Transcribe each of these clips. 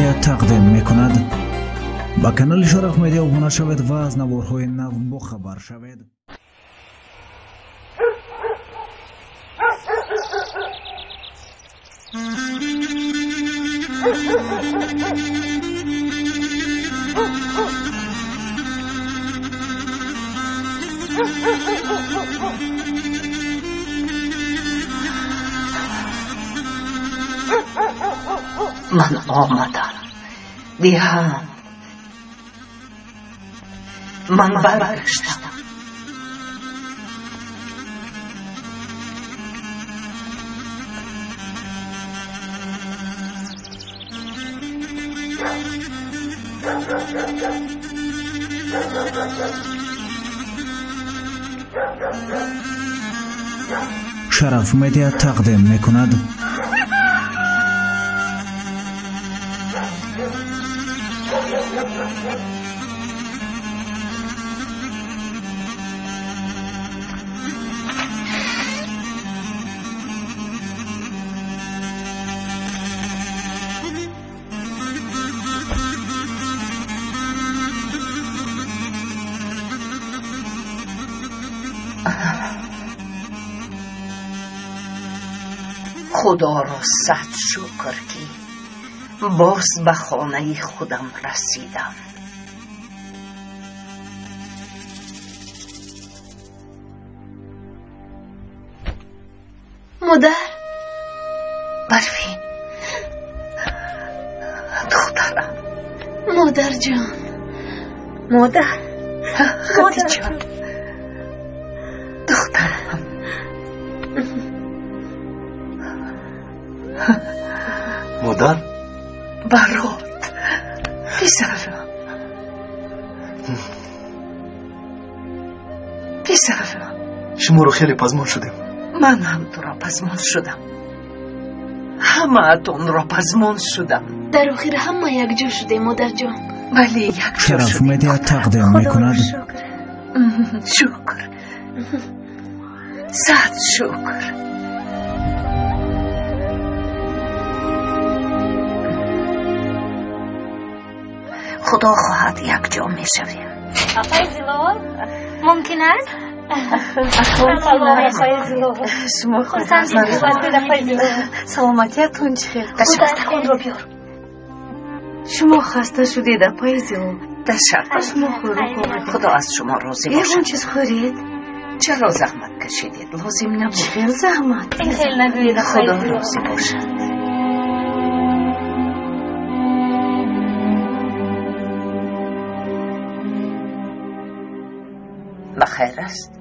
Медиа тақдим мекунад. Ба канали Шараф Медиа обуна шавед ва аз наворҳои нав бохабар шавед. Ман омадам, диҳам, ман баргаштам. Шараф Медиа тақдим мекунад. Худоро сад шукр, ки боз ба хонаи худам расидам. Модар. Барфин, духтарам. Модарҷон, модар. Хадиҷа, духтарам. Модар. Барот, писарам, писарам. Шуморо хеле пазмон шудем. Ман ҳам туро пазмон шудам, ҳамаатонро пазмон шудам. Дар охир ҳама якҷо шудем, модарҷон. Бале, якҷо. Шараф Медиа тақдим мекунад. Шукр, сад шукр. Худо хоҳад, якҷо мешавем. Апаи Зилол, мумкин аст? Шумо. Саломатиятон чӣ хел? Дастархонро биёр. Шумо хаста шудед, апаи Зилол. Ташаккур. Шумо хӯрок овардед. Худо аз шумо розӣ бошад. Ягон чиз хӯред. Чаро заҳмат кашидед? Лозим набуд. Чӣ хел заҳмат? Ин хел нагӯед, апаи Худо Зилол. розӣ бошад. Ба хайр аст?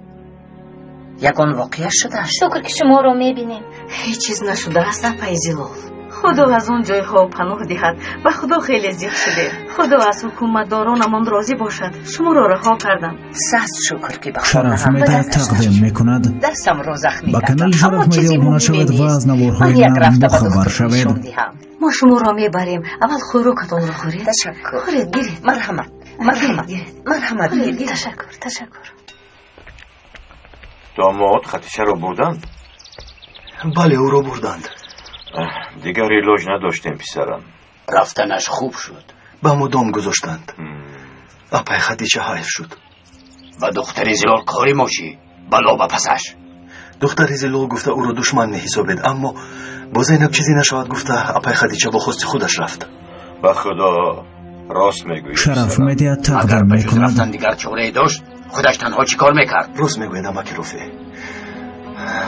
Ягон воқеа шудааст? Шукр, ки шуморо мебинем. Ҳеҷ чиз нашудааст, апаи Зилол. Худо аз он ҷойҳо паноҳ диҳад. Ба Худо хеле зиқ шудем. Худо аз ҳукуматдоронамон розӣ бошад. Шуморо раҳо кардам. Сад шукр, ки ба Шараф хонаам Медиа баргаштам. тақдим мекунад. Дастамро захмӣ Ба кардам, канали Шараф аммо Медиа чизи обуна муҳиме шавед ва нест. аз наворҳои Ман як нав рафта ба бохабар духтур шавед. нишон диҳам. Мо шуморо мебарем. Аввал хӯрокатонро хӯред. Ташаккур. Хӯред, гиред. Марҳамат, марҳамат, Гиред. марҳамат, Хӯред, гиред. гиред. Ташаккур, ташаккур. Домод Хатишаро бурданд? Бале, ӯро бурданд. Дигар илоҷ надоштем, писарам. Рафтанаш хуб шуд. Ба мудом гузоштанд. Апай Хадича ҳайф шуд. Ба духтари Зилол кори мо чӣ? Бало ба пасаш. Духтари Зилол гуфта ӯро душман меҳисобед, аммо бо Зайнаб чизе нашавад гуфта апай Хадича бо хости худаш рафт. Ба Худо, рост мегӯӣ, Шараф писарам. Медиа Агар тақдим ба ҷуз мекунад. рафтан дигар чорае дошт, худаш танҳо чӣ кор мекард? Рост мегӯяд амаки Рофеъ.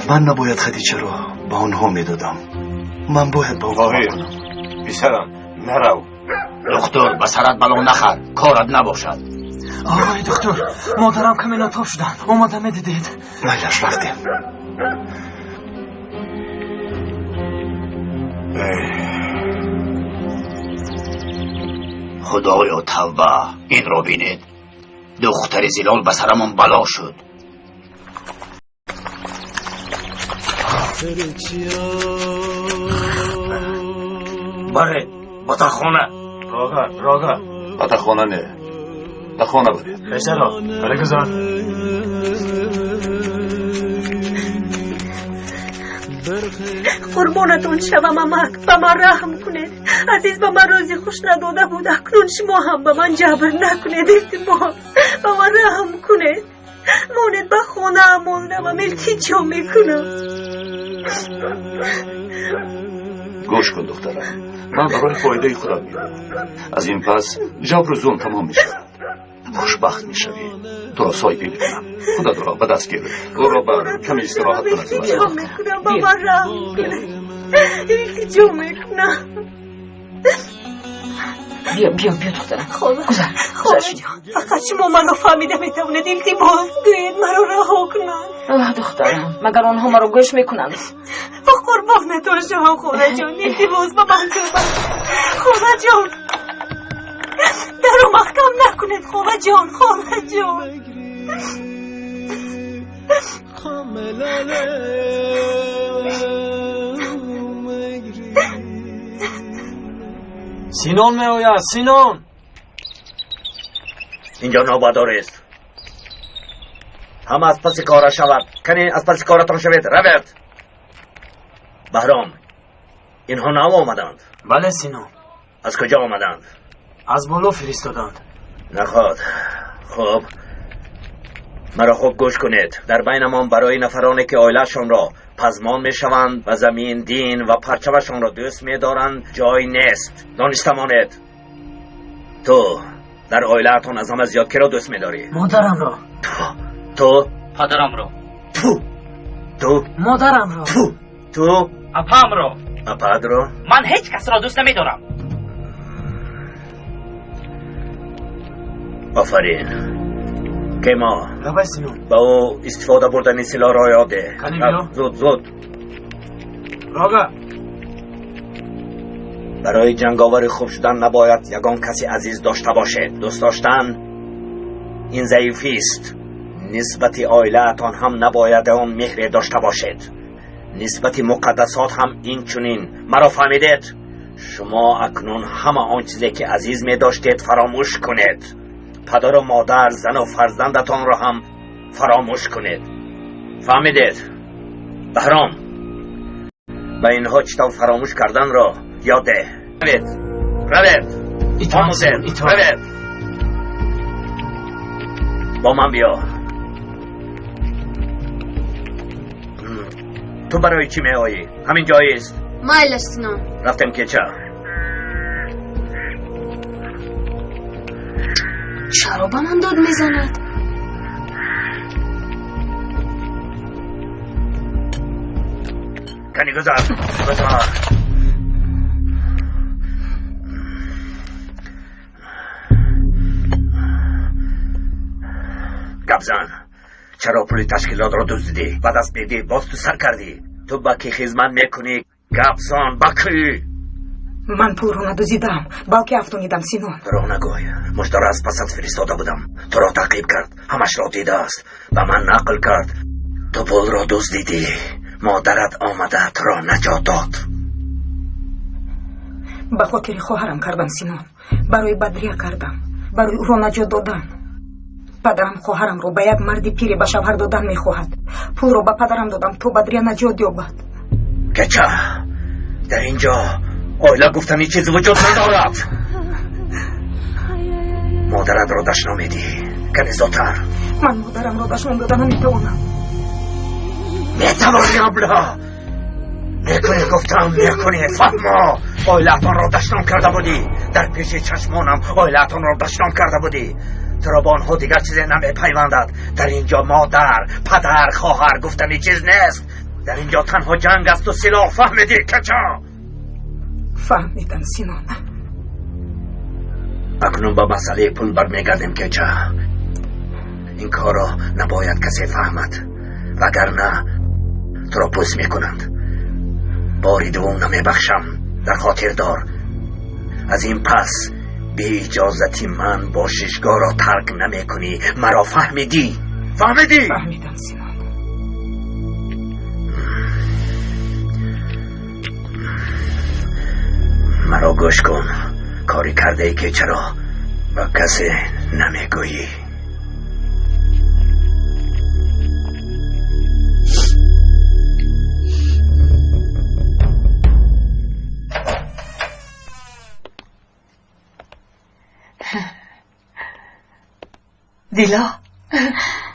Ман набояд Хадичаро ба онҳо медодам. Ман бояд ба ӯ кӯмак Тоҳир, кунам. писарам, нарав. Духтур, ба сарат бало нахар, корат набошад. Оғои духтур, модарам каме нотоб шуданд, омада медидед. Майлаш, рафтем. Худоё, тавба, инро бинед. Духтари Зилол ба сарамон бало шуд. Баред, ба тахона. Рога, рога. Ба тахона не. Ба хона баред. Пешаро, барегузор. Қурбонатон шавам, амак, ба ман раҳм кунед. Азиз ба ман рӯзи хуш надода буд. Акнун шумо ҳам ба ман ҷабр накунед, илтимос. Ба ман раҳм кунед. Монед ба хонаамон равам, илтиҷо мекунам. Гӯш кун, духтарам, ман барои фоидаи худам мегӯям. Аз ин пас ҷабру зулм тамом мешавад. Хушбахт мешавӣ. Туро соҳибӣ мекунам. Худатро ба даст гир. Ӯро ба каме истироҳат кунад. Илтиҷо мекунам, ба ман раҳм кунед. Илтиҷо мекунам. Биё, биё, биё, духтарам. Гузар, холаҷон, фақат шумо маро фаҳмида метавонед. Илтимос, гӯед маро раҳо кунанд. Оҳ, духтарам, магар онҳо маро гӯш мекунанд? Ба қурбонатон шавам, холаҷон, илтимос, ба ман кӯмак. Холаҷон, даро маҳкам накунед, холаҷон, холаҷон. Синон меояд, Синон! Инҷо навбатдор аст. Ҳама аз паси кора шавад. Кане аз паси коратон шавед, равед. Баҳром, инҳо нав омаданд? Бале, Синон. Аз куҷо омаданд? Аз боло фиристоданд. Наход. Хуб, маро хуб гӯш кунед. Дар байнамон барои нафароне ки оилаашонро пазмон мешаванд ва замин, дин ва парчамашонро дӯст медоранд, ҷой нест. Дониста монед. Ту дар оилаатон аз ҳама зиёд киро дӯст медорӣ? Модарамро. Ту? Падарамро. Ту? Ту? Модарамро. Ту? Ту? Апаамро. Апаатро? Ман ҳеҷ касро дӯст намедорам. Офарин. Кема. Лабай, Синон. Ба ӯ истифода бурдани силоҳро ёд деҳ. Кани биё. Зуд, зуд. Рога. Барои ҷанговари хуб шудан набояд ягон каси азиз дошта бошед. Дӯст доштан ин заифист. Нисбати оилаатон ҳам набояд он меҳре дошта бошед. Нисбати муқаддасот ҳам инчунин. Маро фаҳмидед? Шумо акнун ҳама он чизе ки азиз медоштед фаромӯш кунед. Падару модар, зану фарзандатонро ҳам фаромӯш кунед. Фаҳмидед? Баҳром, ба инҳо чӣ тавр фаромӯш карданро ёд деҳ. Равед, равед, омӯзед, равед. Бо ман биё. Ту барои чӣ меоӣ? Ҳамин ҷоист. Майлаш, Синон. Рафтем кеча. Чаро ба ман дод мезанад? Кани гузар, гузар. Гап зан. Чаро пули ташкилотро дуздидӣ? Ба даст медӣ, боз ту сар кардӣ. Ту ба кӣ хизмат мекунӣ? Гап зан, ба кӣ? Ман пулро надуздидам, балки афтонидам, Синон. Дурӯғ нагӯй. Муждаро аз пасат фиристода будам. Туро таъқиб кард. Ҳамашро дидааст. Ба ман нақл кард. Ту пулро дуздидӣ. Модарат омада туро наҷот дод. Ба хотири хоҳарам кардам, Синон. Барои Бадрия кардам. Барои ӯро наҷот додан. Падарам хоҳарамро ба як марди пире ба шавҳар додан мехоҳад. Пулро ба падарам додам то Бадрия наҷот ёбад. Кеча, дар ин ҷо оила гуфтани чиз вуҷуд надорад. Модаратро дашном медиҳӣ. Кане зудтар. Ман модарамро дашном дода наметавонам. Метавонӣ, абла. Мекунӣ, гуфтам, мекунӣ. Фаҳмо, оилаатонро дашном карда будӣ. Дар пеши чашмонам оилаатонро дашном карда будӣ. Туро бо онҳо дигар чизе намепайвандад. Дар ин ҷо модар, падар, хоҳар гуфтани чиз нест. Дар ин ҷо танҳо ҷанг асту силоҳ. Фаҳмидӣ, качо? Фаҳмидам, Синон. Акнун ба масъалаи пул бармегардем, кеча. Ин корро набояд касе фаҳмад, вагарна туро пӯст мекунанд. Бори дуввум намебахшам. Дар хотир дор, аз ин пас бе иҷозати ман бошишгоҳро тарк намекунӣ. Маро фаҳмидӣ? Фаҳмидӣ? Фаҳмидам, Синон. Маро гӯш кун. Кори кардае ки чаро ба касе намегӯӣ. Дило,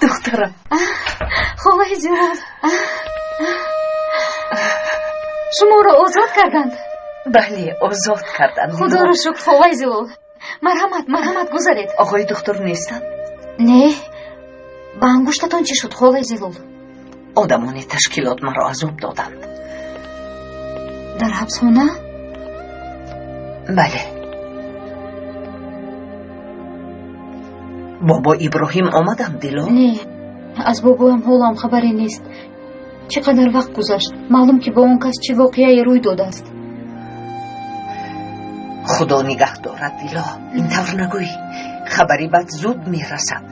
духтарам. Холаи Зилол, шуморо озод карданд? Бале, озод карданд. Худоро шукр, холаи Зилол. Марҳамат, марҳамат, гузаред. Оғои духтур нестанд? Не. Ба ангуштатон чӣ шуд, холаи Зилол? Одамони ташкилот маро азоб доданд. Дар ҳабсхона? Бале. Бобо Иброҳим омаданд, Дило? Не, аз бобоям ҳолам хабаре нест. Чӣ қадар вақт гузашт, маълум ки бо он кас чӣ воқеае рӯй додааст. Худо нигаҳ дорад, Дило, ин тавр нагӯй. Хабари бад зуд мерасад.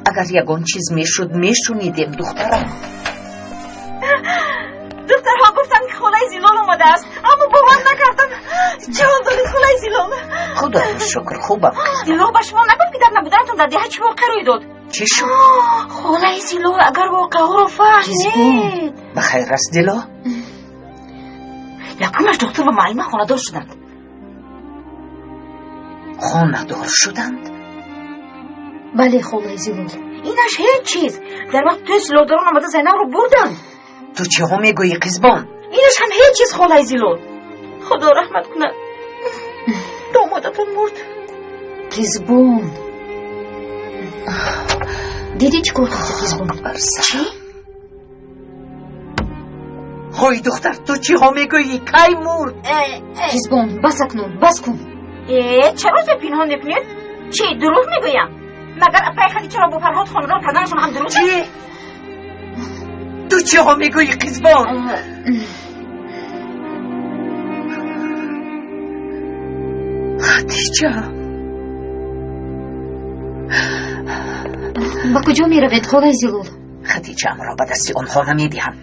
Агар ягон чиз мешуд, мешунидем, духтарам. Духтарҳо гуфтанд, ки холаи Зилол омадааст, аммо бовар накардам. Чӣ ҳол доред, холаи Зилол? Худоро шукр, хубам. Дило ба шумо нагуфт, ки дар набуданатон дар деҳа чӣ воқеа рӯй дод? Чӣ шуд? Холаи Зилол, агар воқеаҳоро фаҳмед. Ба хайр аст, Дило? Якумаш духтур ва муаллима хонадор шуданд. Хонадор шуданд? Бале, холаи Зилол. Инаш ҳеҷ чиз. Дар вақти тӯй силоҳдорон омада Зайнабро бурданд. Ту чиҳо мегӯӣ, қизбон? Инаш ҳам ҳеҷ чиз, холаи Зилол. Худо раҳмат кунад, домодатон мурд. Қизбон, дидӣ чӣ кор кардӣ, қизбон? Чӣ? Ҳой, духтар, ту чиҳо мегӯӣ? Кай мурд? Қизбон, бас акнун, бас кун. Э, чаро зер пинҳон мекунед? Чӣ, дурӯғ мегӯям? Магар апаи Хадичаро бо Фарҳод хонадор карданашон ҳам дурӯғ? Чӣ? Ту чиҳо мегӯӣ, қизбон? Хадича, ба куҷо меравед, холаи Зилол? Хадичаамро ба дасти онҳо намедиҳам.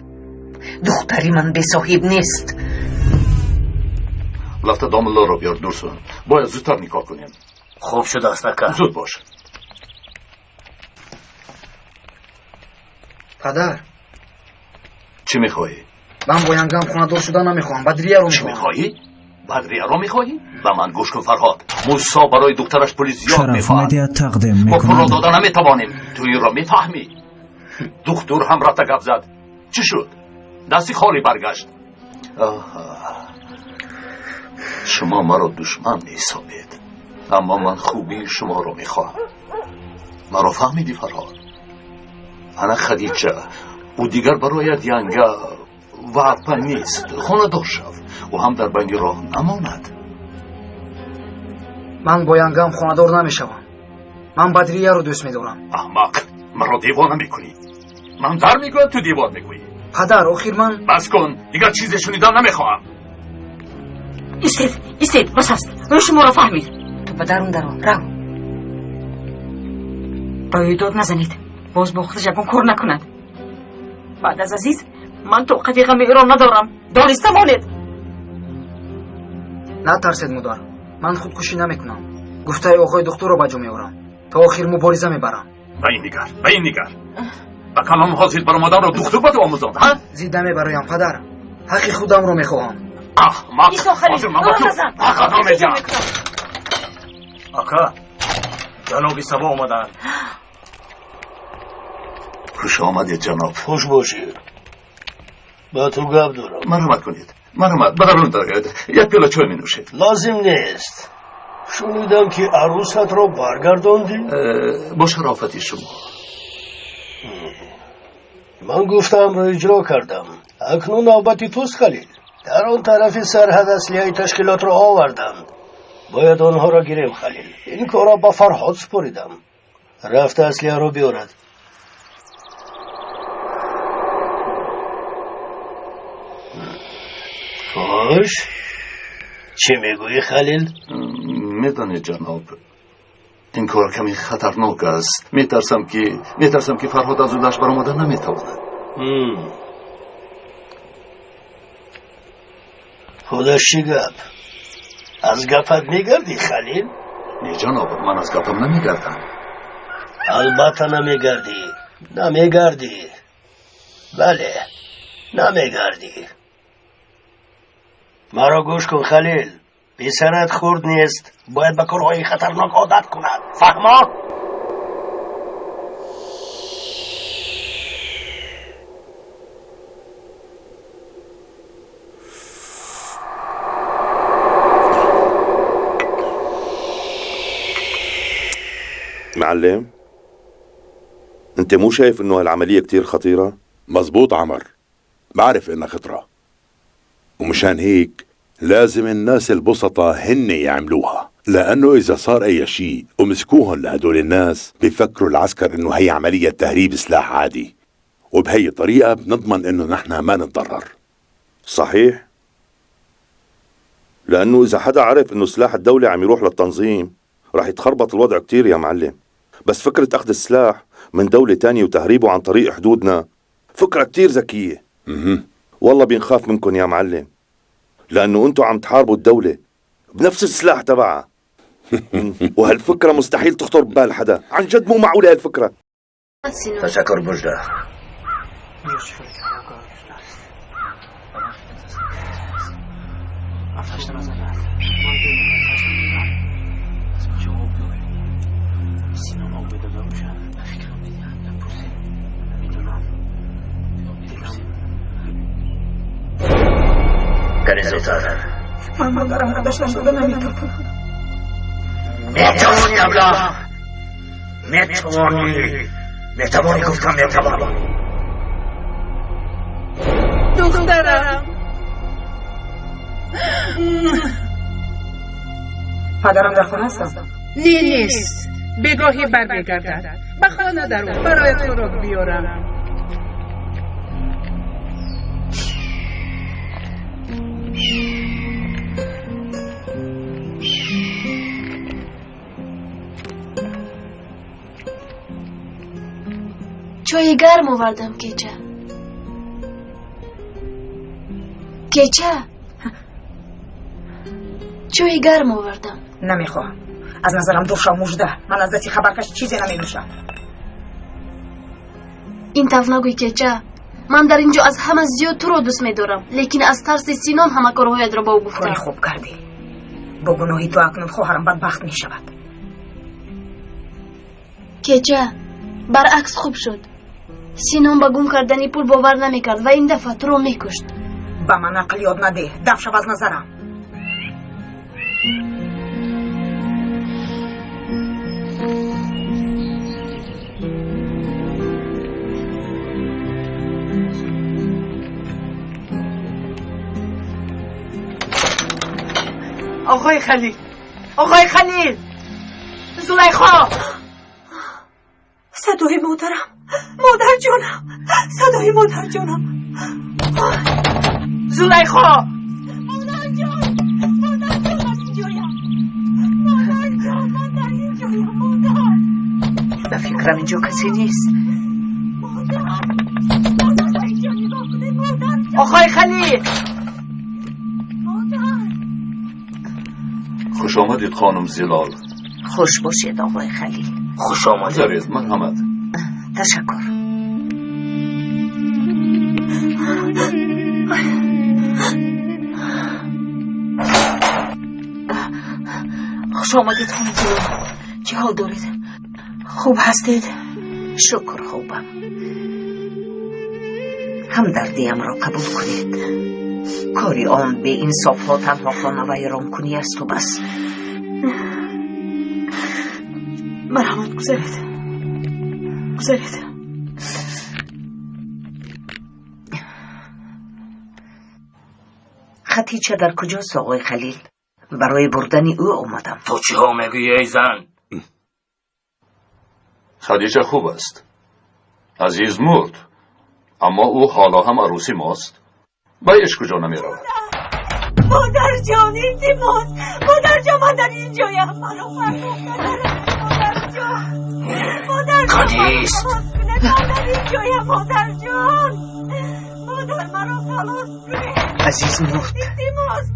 Духтари ман бесоҳиб нест. Лафта домуллоро биёр, Дурсун. Бояд зудтар никоҳ кунем. Хуб шудааст, ака. Зуд бош. Падар. Чӣ мехоҳӣ? Ман бо янгам хонадор шуда намехоҳам. Бадрияро мехоҳам. Чӣ мехоҳӣ? Бадрияро мехоҳӣ? Ба ман гӯш кун, Фарҳод. Мусо барои духтараш пули зиёд Шараф мехоҳад. Медиа тақдим Мо пулро мекунад. дода наметавонем. Ту инро мефаҳмӣ. Духтур ҳам рафта гап зад. Чӣ шуд? Дасти холӣ баргашт. Аҳа. Шумо маро душман меҳисобед, аммо ман хубии шуморо мехоҳам. Маро фаҳмидӣ, Фарҳод? Ана Хадича, ӯ дигар барояд янга ва апа нест. Хонадор шав, ӯ ҳам дар байни роҳ намонад. Ман бо янгам хонадор намешавам. Ман Бадрияро дӯст медорам. Аҳмақ, маро девона мекунӣ. Ман дар мегӯям, ту девор мегӯӣ. Падар, охир ман бас кун, дигар чизе шунидан намехоҳам. Истед, истед, бас аст. Ӯ шуморо фаҳмид. Ту ба дарун даро, рав. Ба ӯ дод назанед, боз бо худаш ягон кор накунад. Баъд аз Азиз ман тоқати ғами ӯро надорам. Дониста монед. Натарсед, модар. Ман худкушӣ намекунам. Гуфтаи оғои духтурро ба ҷо меорам. То охир мубориза мебарам. Ба ин нигар, ба ин нигар. Ба калом ҳозир баромаданро духтур ба ту омӯзонд, ҳа? Зид намебароям, падар. Ҳаққи худамро мехоҳам. Аҳмақ! Исо Халил, ҳозир ман ба ту ӯро назан. ҳаққатро медиҳам. Ака, ҷаноби Сабо омаданд. Хуш омадед, ҷаноб. Хуш бошед. Ба ту гап дорам. Марҳамат кунед, марҳамат, ба дарун дароед. Як пиёла чой менӯшед. Лозим нест. Шунидам, ки арӯсатро баргардондӣ. Бо шарофати шумо. Ман гуфтаамро иҷро кардам. Акнун навбати туст, Халил. Дар он тарафи сарҳад аслиҳаи ташкилотро оварданд. Бояд онҳоро гирем, Халил. Ин корро ба Фарҳод супоридам. Рафта аслиҳаро биёрад. Хуш, чӣ мегӯӣ, Халил? Медонед, ҷаноб, ин кор каме хатарнок аст. Метарсам, ки Фарҳод аз ӯдаш баромада наметавонад. Худаш чӣ гап? Аз гапат мегардӣ, Халил? Не, ҷаноб, ман аз гапам намегардам. Албатта намегардӣ, намегардӣ. Бале, намегардӣ. Маро гӯш кун, Халил. Писарат хурд нест, бояд ба корҳои хатарнок одат кунад. Фаҳмо? معلم؟ انت مو شايف انه هالعملية كتير خطيرة؟ مزبوط عمر، بعرف انها خطرة، ومشان هيك لازم الناس البسطة هن يعملوها، لأنه إذا صار أي شيء ومسكوهن لهدول الناس بيفكروا العسكر إنه هي عملية تهريب سلاح عادي، وبهي الطريقة بنضمن إنه نحن ما نتضرر. صحيح، لأنه إذا حدا عرف إنه سلاح الدولة عم يروح للتنظيم رح يتخربط الوضع كتير يا معلم. بس فكرة أخذ السلاح من دولة تانية وتهريبه عن طريق حدودنا فكرة كتير ذكية. والله بينخاف منكم يا معلم، لأنه أنتم عم تحاربوا الدولة بنفس السلاح تبعها. وهالفكرة مستحيل تخطر ببال حدا، عن جد مو معقولة هالفكرة. تشکر مژده. کنی زودتر. من مادرم را داشتم داده نمیتوانم. میتوانی ابله، میتوانی، میتوانی، گفتم میتوانی. دخترم، پدرم در خانه است؟ نه نیست، بگاهی برمیگردد. به خانه درو برایت خوراک بیارم. چای گرم آوردم کیچه. کیچه، چای گرم آوردم. نمیخواهم. از نظرم دور شو مژده. من از دستی خبرکش چیزی نمی نوشم. این طرف نگوی کیچه. من در اینجا از همه زیاد تو رو دوست میدارم، لیکن از ترس سینان همه کارهایت را با او گفتم. کاری خوب کردی. با گناهی تو اکنون خواهرم بدبخت می شود. کیچه، برعکس خوب شد. سینان به گم کردن پول باور نمیکرد و این دفعه تو رو میکشت. به من عقل یاد نده. دف شو از نظرم. آقای خلیل، آقای خلیل، زلیخا. صدای مادرم، مادر جانم، صدای مادر جانم. زلیخا، مادر جان، مادر جان، من اینجایم. مادر جان، من در اینجایم. مادر، به فکرم اینجا کسی نیست. مادر، مادر، در اینجا نگاه کنید. مادر جان. آقای خلیل. مادر. خوش آمدید خانم زلال. خوش باشید آقای خلیل. خوش آمدید. زریز مرحمت. تشکر. خوش آمدید خانم زلال. چه حال دارید؟ خوب هستید؟ شکر خوبم. همدردیم را قبول کنید. کاری آن به انصاف ها تنها خانه ویران کنی است و بس. مرحمت گذارید، گذارید. خدیجه در کجاست آقای خلیل؟ برای بردن او آمدم. تو چه ها میگویی ای زن؟ خدیجه خوب است. عزیز مرد، اما او حالا هم عروسی ماست. بایش کجا نمی رود. مادر جان، التماس. مادر جان، من در اینجایم. مرا پرداخت ندارم. مادر جان، مادر جان، کدیست؟ من در اینجایم. مادر جان، مادر مرا خلاص کنید. عزیز مرد،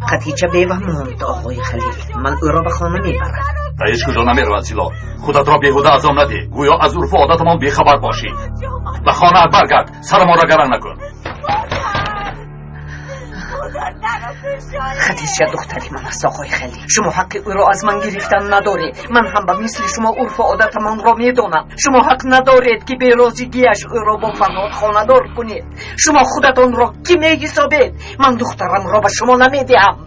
خدیجه بیوه ماند آقای خلیل. من او را به خانه میبرم. بایش کجا نمی رود زیلا. خودت را بیهوده عذاب نده. گویا از عرف و عادتمان بیخبر باشی. به خانه برگرد، سر ما را گران نکن. خدیجه دختری من است آقای خلیل. شما حق او را از من گرفتن ندارید. من هم به مثل شما عرف و عادتمان را میدانم. شما حق ندارید که به رازیگیش او را با فرهاد خانه‌دار کنید. شما خودتان را کی می حسابید؟ من دخترم را به شما نمیدهم.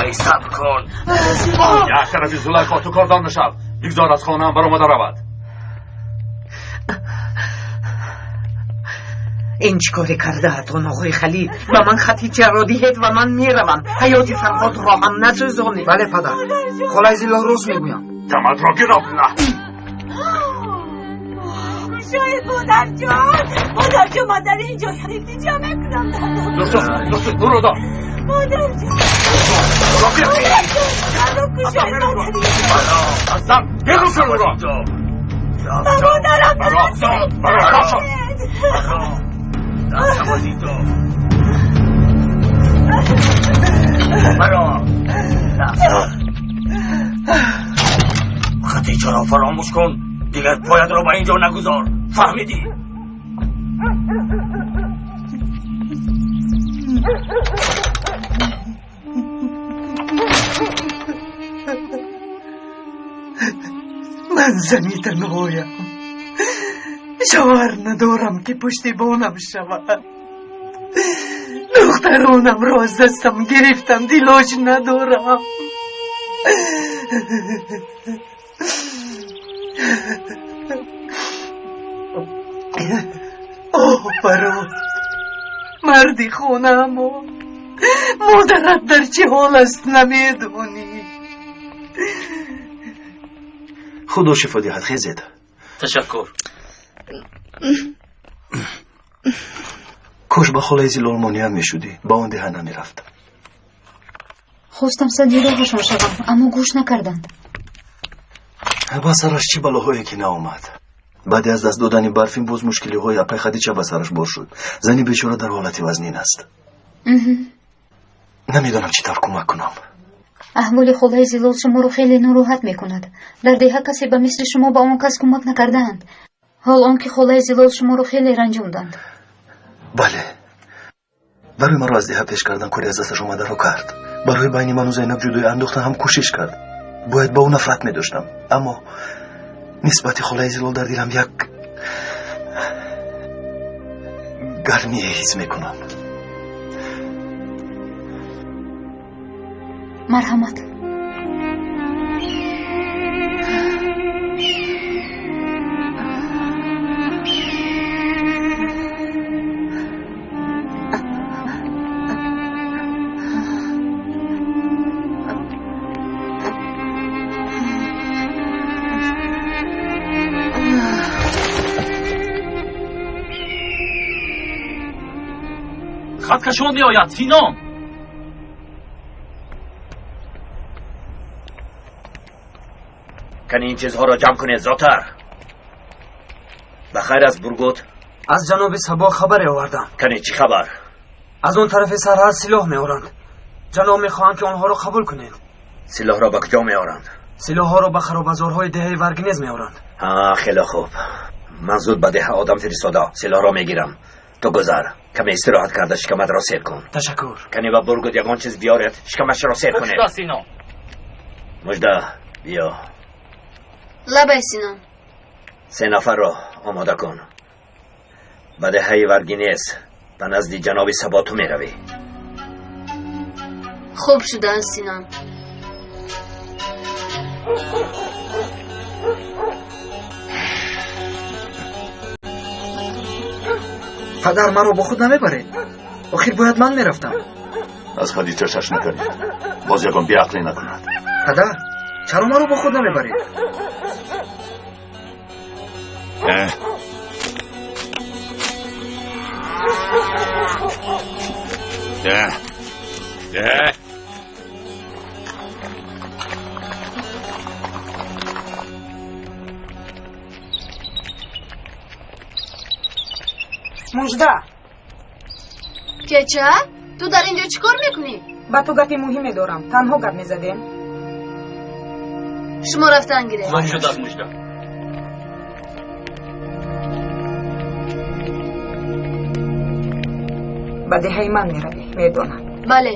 ای صبر کن. یک طرفی زلیخا، تو کاردان نشو. بگذار از خانه هم برآمده رود. Ин чӣ коре кардаатон, оғои Халил? Ба ман Хатичаро диҳед ва ман меравам. Ҳаёти Фарҳодро ҳам насӯзонед. Бале, падар, холаи Зилол рост мегӯянд. Даматро гироб на. Кушоед, модарҷон, модарҷон, ман дар ин ҷо илтиҷо мекунам. Дурсун, Дурсун, буро дор. Модарҷон, модарҷон, кушоед, Аслан, берун кун ӯро. Ба модарам нарасед. Хатичаро фаромӯш кун, дигар поятро ба ин ҷо нагузор. Фаҳмидӣ? Ман зани танҳоям, шавҳар надорам ки пуштибонам шавад. Духтаронамро аз дастам гирифтанд, илоҷ надорам. Оҳ, Фарҳод, марди хонамо, модарат дар чӣ ҳол аст намедонӣ. Худо шифо диҳад, хезед. Ташаккур. Кош ба холаи Зилол монеа мешудӣ, ба он деҳа намерафт. Хостам садди роҳашон шавам, аммо гӯш накарданд. Ба сараш чӣ балоҳое ки наомад. Баъди аз даст додани Барфин боз мушкилиҳои апай Хадича ба сараш бор шуд. Зани бечора дар ҳолати вазнин аст. Намедонам чӣ тавр кӯмак кунам. Аҳволи холаи Зилол шуморо хеле нороҳат мекунад. Дар деҳа касе ба мисли шумо ба он кас кӯмак накардаанд. Ҳол он ки холаи Зилол шуморо хеле ранҷонданд. Бале, барои маро аз деҳа пеш кардан кори аз дасташ омадаро кард. Барои байни ману Зайнаб ҷудоӣ андохтан ҳам кӯшиш кард. Бояд ба ӯ нафрат медоштам, аммо нисбати холаи Зилол дар дилам як гармие ҳис мекунам. Марҳамат. Хаткашон меояд, Синон. Кани ин чизҳоро ҷамъ кунед зудтар. Ба хайр аз Бургут? Аз ҷаноби Сабо хабаре овардам. Кани чӣ хабар? Аз он тарафи сарҳад силоҳ меоранд. Ҷаноб мехоҳанд ки онҳоро қабул кунед. Силоҳро ба куҷо меоранд? Силоҳҳоро ба харобазорҳои деҳаи Варгинез меоранд. Хеле хуб. Ман зуд ба деҳа одам фиристода силоҳро мегирам. Ту гузар, каме истироҳат карда шикаматро сер кун. Ташаккур. Кани ба Бургут ягон чиз биёред, шикамашро сер кунед. Мужда, Синон. Мужда, биё. Лабай, Синон. Се нафарро омода кун. Ба деҳаи Варгинез ба назди ҷаноби Сабо ту меравӣ. Хуб шудааст, Синон. Падар, маро бо худ намебаред? Охир бояд ман мерафтам. Аз Хадича шаш накардед, боз ягон беақлӣ накунад. Падар, чаро маро бо худ намебаред? Мужда. Кеча, ту дар ин ҷо чӣ кор мекунӣ? Ба ту гапи муҳиме дорам. Танҳо гап мезадем. Шумо рафтан гиред. Хуб шудааст, Мужда. Ба деҳаи ман меравӣ, медонам. Бале,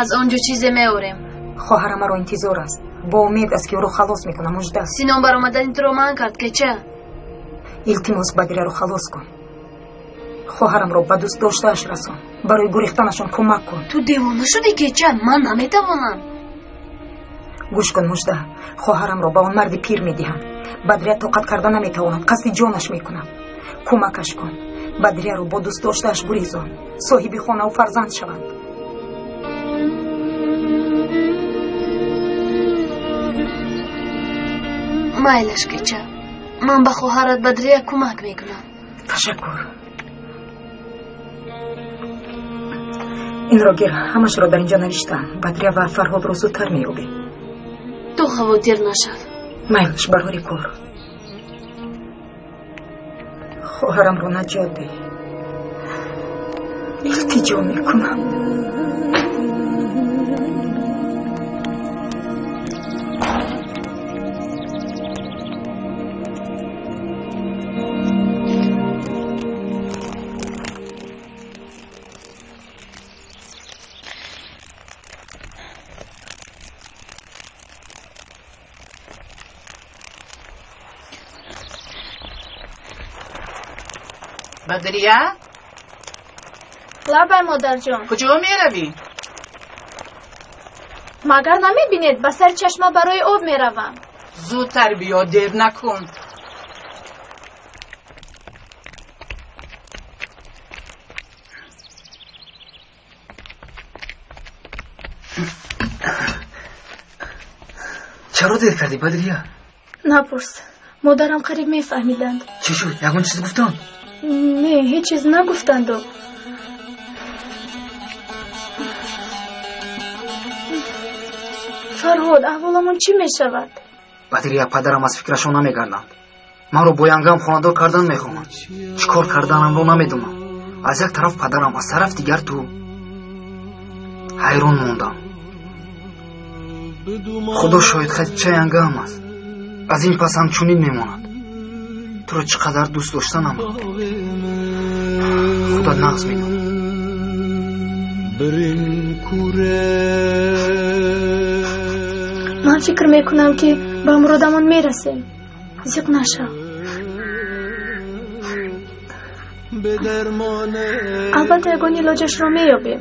аз он ҷо чизе меорем. Хоҳарам маро интизор аст. Бо умед аст ки ӯро халос мекунам, Мужда. Синон баромадани туро манъ кард, Кеча. Илтимос, Бадираро халос кун. Хоҳарамро ба дӯст доштааш расон. Барои гурехтанашон кӯмак кун. Ту девона шудӣ, Кеча? Ман наметавонам. Гӯш кун, Мужда. Хоҳарамро ба он марди пир медиҳам. Бадрия тоқат карда наметавонад, қасди ҷонаш мекунад. Кӯмакаш кун. Бадрияро бо дӯстдоштааш гурезон, соҳиби хонаву фарзанд шаванд. Майлаш, кеча, ман ба хоҳарат Бадрия кӯмак мекунам. Ташаккур. Инро гир, ҳамашро дар инҷо навиштам. Бадрия ва Фарҳодро зудтар меёбем. Ту хавотир нашав. Майлаш, барори кор. Хоҳарамро наҷот деҳ. Илтиҷо мекунам. Бадрия? Лабай, модарҷон. Куҷо меравӣ? Магар намебинед, ба сари чашма барои об меравам. Зудтар биё, дер накун. Чаро дер кардӣ, Бадрия? Напурс, модарам қариб мефаҳмиданд. Чӣ шуд, ягон чиз гуфтанд? Не, ҳеҷ чиз нагуфтанду. Фарҳод, аҳволамон чӣ мешавад? Бадрия, падарам аз фикрашон намегарданд. Маро бо янгам хонадор кардан мехоҳанд. Чӣ кор карданамро намедонам. Аз як тараф падарам, аз тараф дигар ту. Ҳайрон мондам. Худо шоҳид, Хадича янгаам аст. Аз ин пас ҳамчунин мемонад. Туро чӣ қадар дӯст доштанам худат нағз медонӣ. Ман фикр мекунам, ки ба муродамон мерасем. Зиқ нашав. Албатта, ягон илоҷашро меёбем.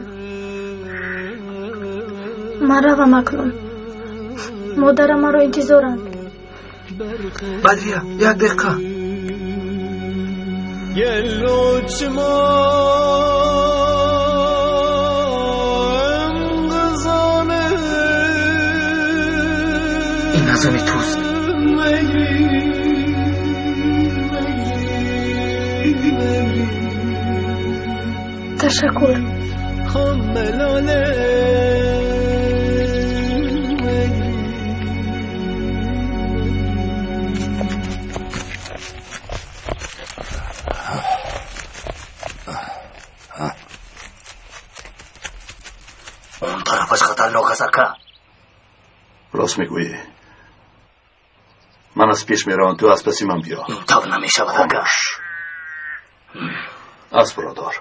Ман равам акнун. Модарам маро интизоранд. Бадрия, як дақиқа. Ин аз они туст. Ташаккур. Он тарафаш хатарнок аст, ака. Рост мегӯӣ. Ман аз пеш меравам, ту аз паси ман биё. Ин тавр намешавад, ака. Аспро дор.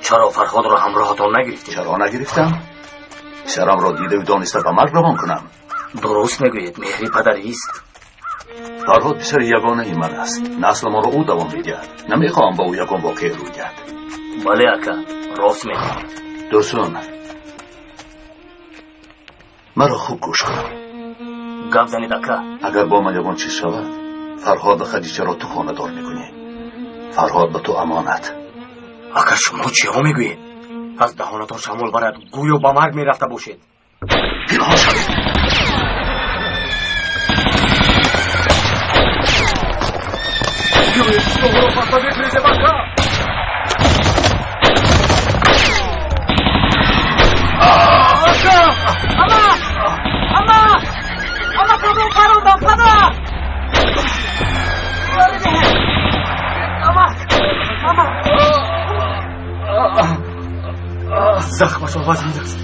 Чаро Фарҳодро ҳамроҳатон нагирифтед? Чаро нагирифтам? Писарамро дидаву дониста ба марг равон кунам. Дуруст мегӯед, меҳри падарист. Фарҳод писари ягонаи ман аст. Наслмонро ӯ давом медиҳад. Намехоҳам ба ӯ ягон воқеа рӯй диҳад. Бале, ака, рост мегӯед. Дурсун, маро хуб гӯш кун. Гап занед, ака. Агар бо ман ягон чиз шавад, Фарҳод ва Хадичаро ту хонадор мекунӣ. Фарҳод ба ту амонат. Ака, шумо чиҳо мегӯед? Аз даҳонатон шамол барад, гӯё ба марг мерафта бошед. Пинҳон шавед. Биёед, силоҳро пахта бифрезем, ака. Ака! Ама! Ама! Ама, кадом парондам, пада! Ама! Ама! Захмашон вазнин аст.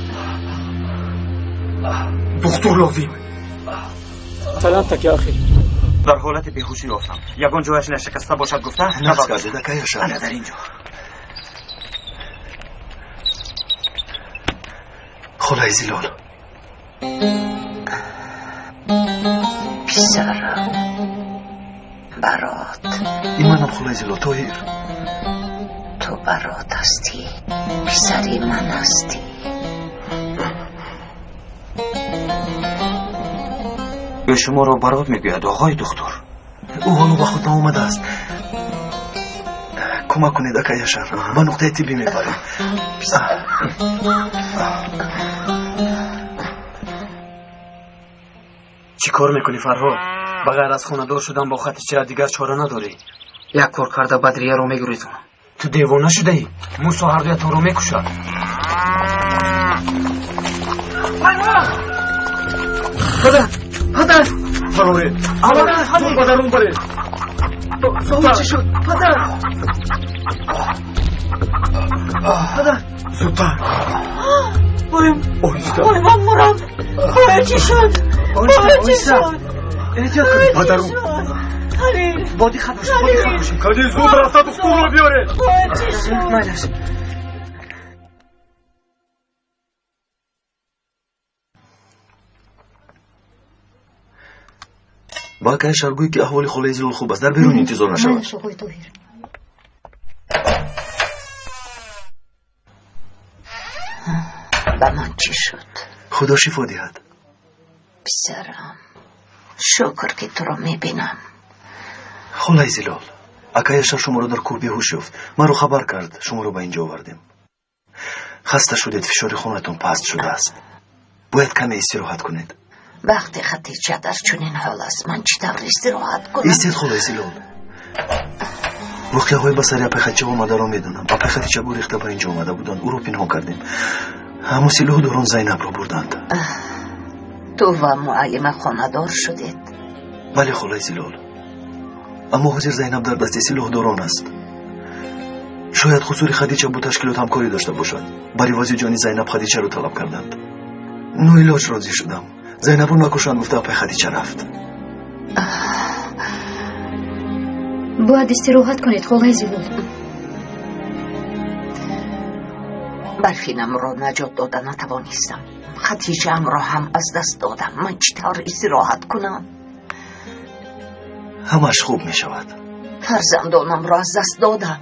Духтур лозим. سلامتك يا أخي. Дар ҳолати беҳушӣ ёфтам. Ягон ҷояш нашикаста бошад гуфта? Нақс кардед, ака Яшар? Ана дар ин ҷо. Холаи Зилол. Писарам, барот. Ин манам, холаи Зилол, Тоҳир. Ту Барот ҳастӣ, писари ман ҳастӣ. Ӯ шуморо барот мегӯяд, оғои духтур. Ӯ ҳоло ба худ наомадааст. Кӯмак кунед, ака Яшар, ба нуқтаи тиббӣ мебарем. Чӣ кор мекунӣ, Фарҳод? Ба ғайр аз хонадор шудан бо Хатича дигар чора надорӣ. Як кор карда Бадрияро мегурезонам. Ту девона шудаӣ? Мусо ҳардуятонро мекушад. Падар, падар! Бароред! Зуд ба дарун баред! Ба ӯ чӣ шуд? Падар! Падар! Зудтар! Оем! Оҳиста! Ой, ман мурам! Ба ӯ чӣ шуд? Ба ӯ чӣ шуд? Эҳтиёт кунед! Ба дарун! Халил! Бо диққат бошед, бо диққат бошед! Кани зуд рафта духтурро биёред! Ба ӯ чӣ шуд? Майлаш. Ба акаи Яшар гӯй, ки аҳволи холаи Зилол хуб аст, дар берун интизор нашавад. Майлаш, оғои Тоҳир. Ба ман чӣ шуд? Худо шифо диҳад. Писарам, шукр, ки туро мебинам. Холаи Зилол, акаи Яшар шуморо дар кӯҳ беҳуш ёфт. Маро хабар кард, шуморо ба инҷо овардем. Хаста шудед, фишори хунатон паст шудааст. Бояд каме истироҳат кунед. Вақте Хатича дар чунин ҳол аст, ман чӣ тавр истироҳат кунам? Истед, холаи Зилол. Воқеаҳои ба сари апаи Хатича омадаро медонам. Апаи Хатича гурехта ба инҷо омада буданд, ӯро пинҳон кардем. Аммо силоҳдорон Зайнабро бурданд. Ту ва муаллима хонадор шудед? Бале, холаи Зилол. Аммо ҳозир Зайнаб дар дасти силоҳдорон аст. Шояд ҳузури Хадича бо ташкилот ҳамкорӣ дошта бошад. Бар ивази ҷони Зайнаб Хадичаро талаб карданд. Ноилоҷ розӣ шудам. Зайнабро накушанд гуфта апаи Хадича рафт. Бояд истироҳат кунед, холаи Зилол. Барфинамро наҷот дода натавонистам. Хатиҷаамро ҳам аз даст додам. Ман чӣ тавр истироҳат кунам? Ҳамаш хуб мешавад. Фарзандонамро аз даст додам.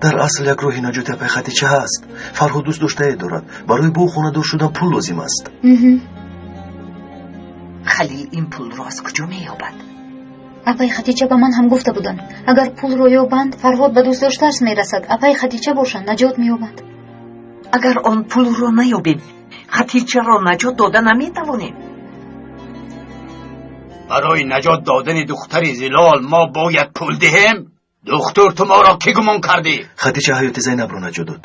Дар асл як роҳи наҷоти апаи Хатича ҳаст. Фарҳод дӯст доштае дорад. Барои бо ӯ хонадор шудан пул лозим аст. Халил ин пулро аз куҷо меёбад? Апаи Хатича ба ман ҳам гуфта буданд, агар пулро ёбанд, Фарҳод ба дӯстдоштааш мерасад, апаи Хатича бошанд, наҷот меёбанд. Агар он пулро наёбем, Хатичаро наҷот дода наметавонем. Барои наҷот додани духтари Зилол мо бояд пул диҳем? Духтур, ту моро кӣ гумон кардӣ? Хатича ҳаёти Зайнабро наҷот дод.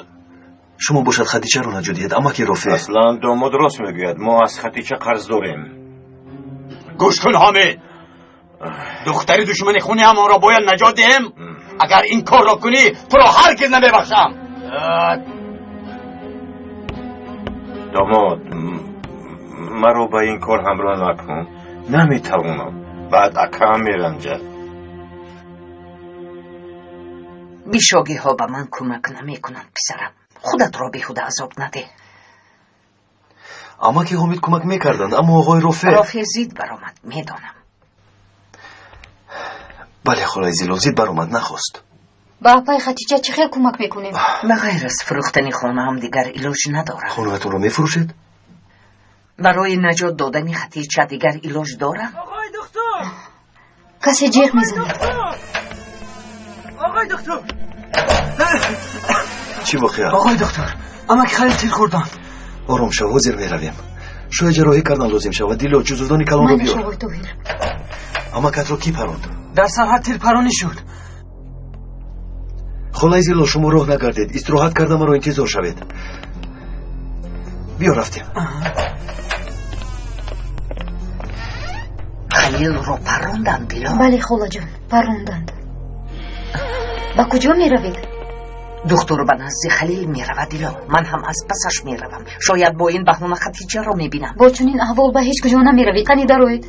Шумо бошад Хатичаро наҷот диҳед, амаки Рофеъ. Аслан домод рост мегӯяд, мо аз Хатича қарз дорем. Гӯш кун, Ҳомид. Духтари душмани хуни ҳамонро бояд наҷот диҳем? Агар ин корро кунӣ, туро ҳаргиз намебахшам. Домод, маро ба ин кор ҳамроҳ накун. Наметавонам. Баъд акаам меранҷад. Бишогиҳо ба ман кӯмак намекунанд, писарам. Худатро беҳуда азоб надеҳ. Амаки Ҳомид кӯмак мекарданд, аммо оғои Рофеъ... Рофеъ зид баромад, медонам. Бале, холаи Зилол, зид баромад, нахост. Ба апаи Хатича чӣ хел кӯмак мекунем? Ба ғайр аз фурӯхтани хонаам дигар илоҷ надорам. Хонаатонро мефурӯшед? Барои наҷот додани Хатича дигар илоҷ дорам? Оғои духтур! Касе ҷеғ мезанад. Оғои духтур! Чӣ воқеа? Оғои духтур, амаки Халил тир хӯрданд. Ором шав, ҳозир меравем. Шояд ҷарроҳӣ кардан лозим шавад. Дило, ҷузудони калонро Майлаш, биёр. оғои Тоҳир. Амакатро кӣ паронд? Дар сарҳад тирпаронӣ шуд. Холаи Зилол, шумо роҳ нагардед. Истироҳат карда маро интизор шавед. Биё, рафтем. Халилро паронданд, Дило? Бале, холаҷон, паронданд. Ба куҷо меравед? Духтур ба назди Халил меравад, Дило. Ман ҳам аз пасаш меравам. Шояд бо ин баҳона Хатиҷаро мебинам. Бо чунин аҳвол ба ҳеҷ куҷо намеравед. Қани дароед.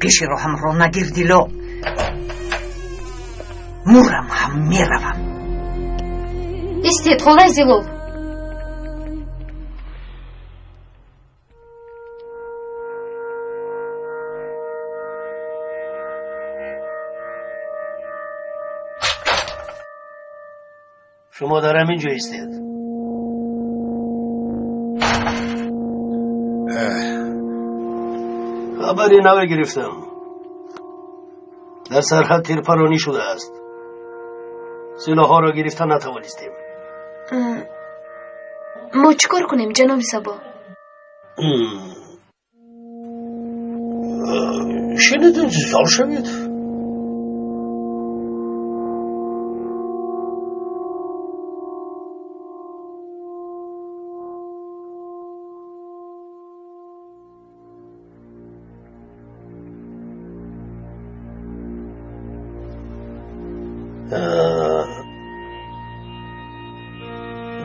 Пеши роҳамро нагир, Дило. Мурам ҳам меравам. Истед, холаи Зилол. Шумо дар ҳамин ҷо истед. Хабари наве гирифтам. Дар сарҳад тирпаронӣ шудааст. Силоҳҳоро гирифта натавонистем. Мо чӣ кор кунем, ҷаноби Сабо? Шинед, интизор шавед.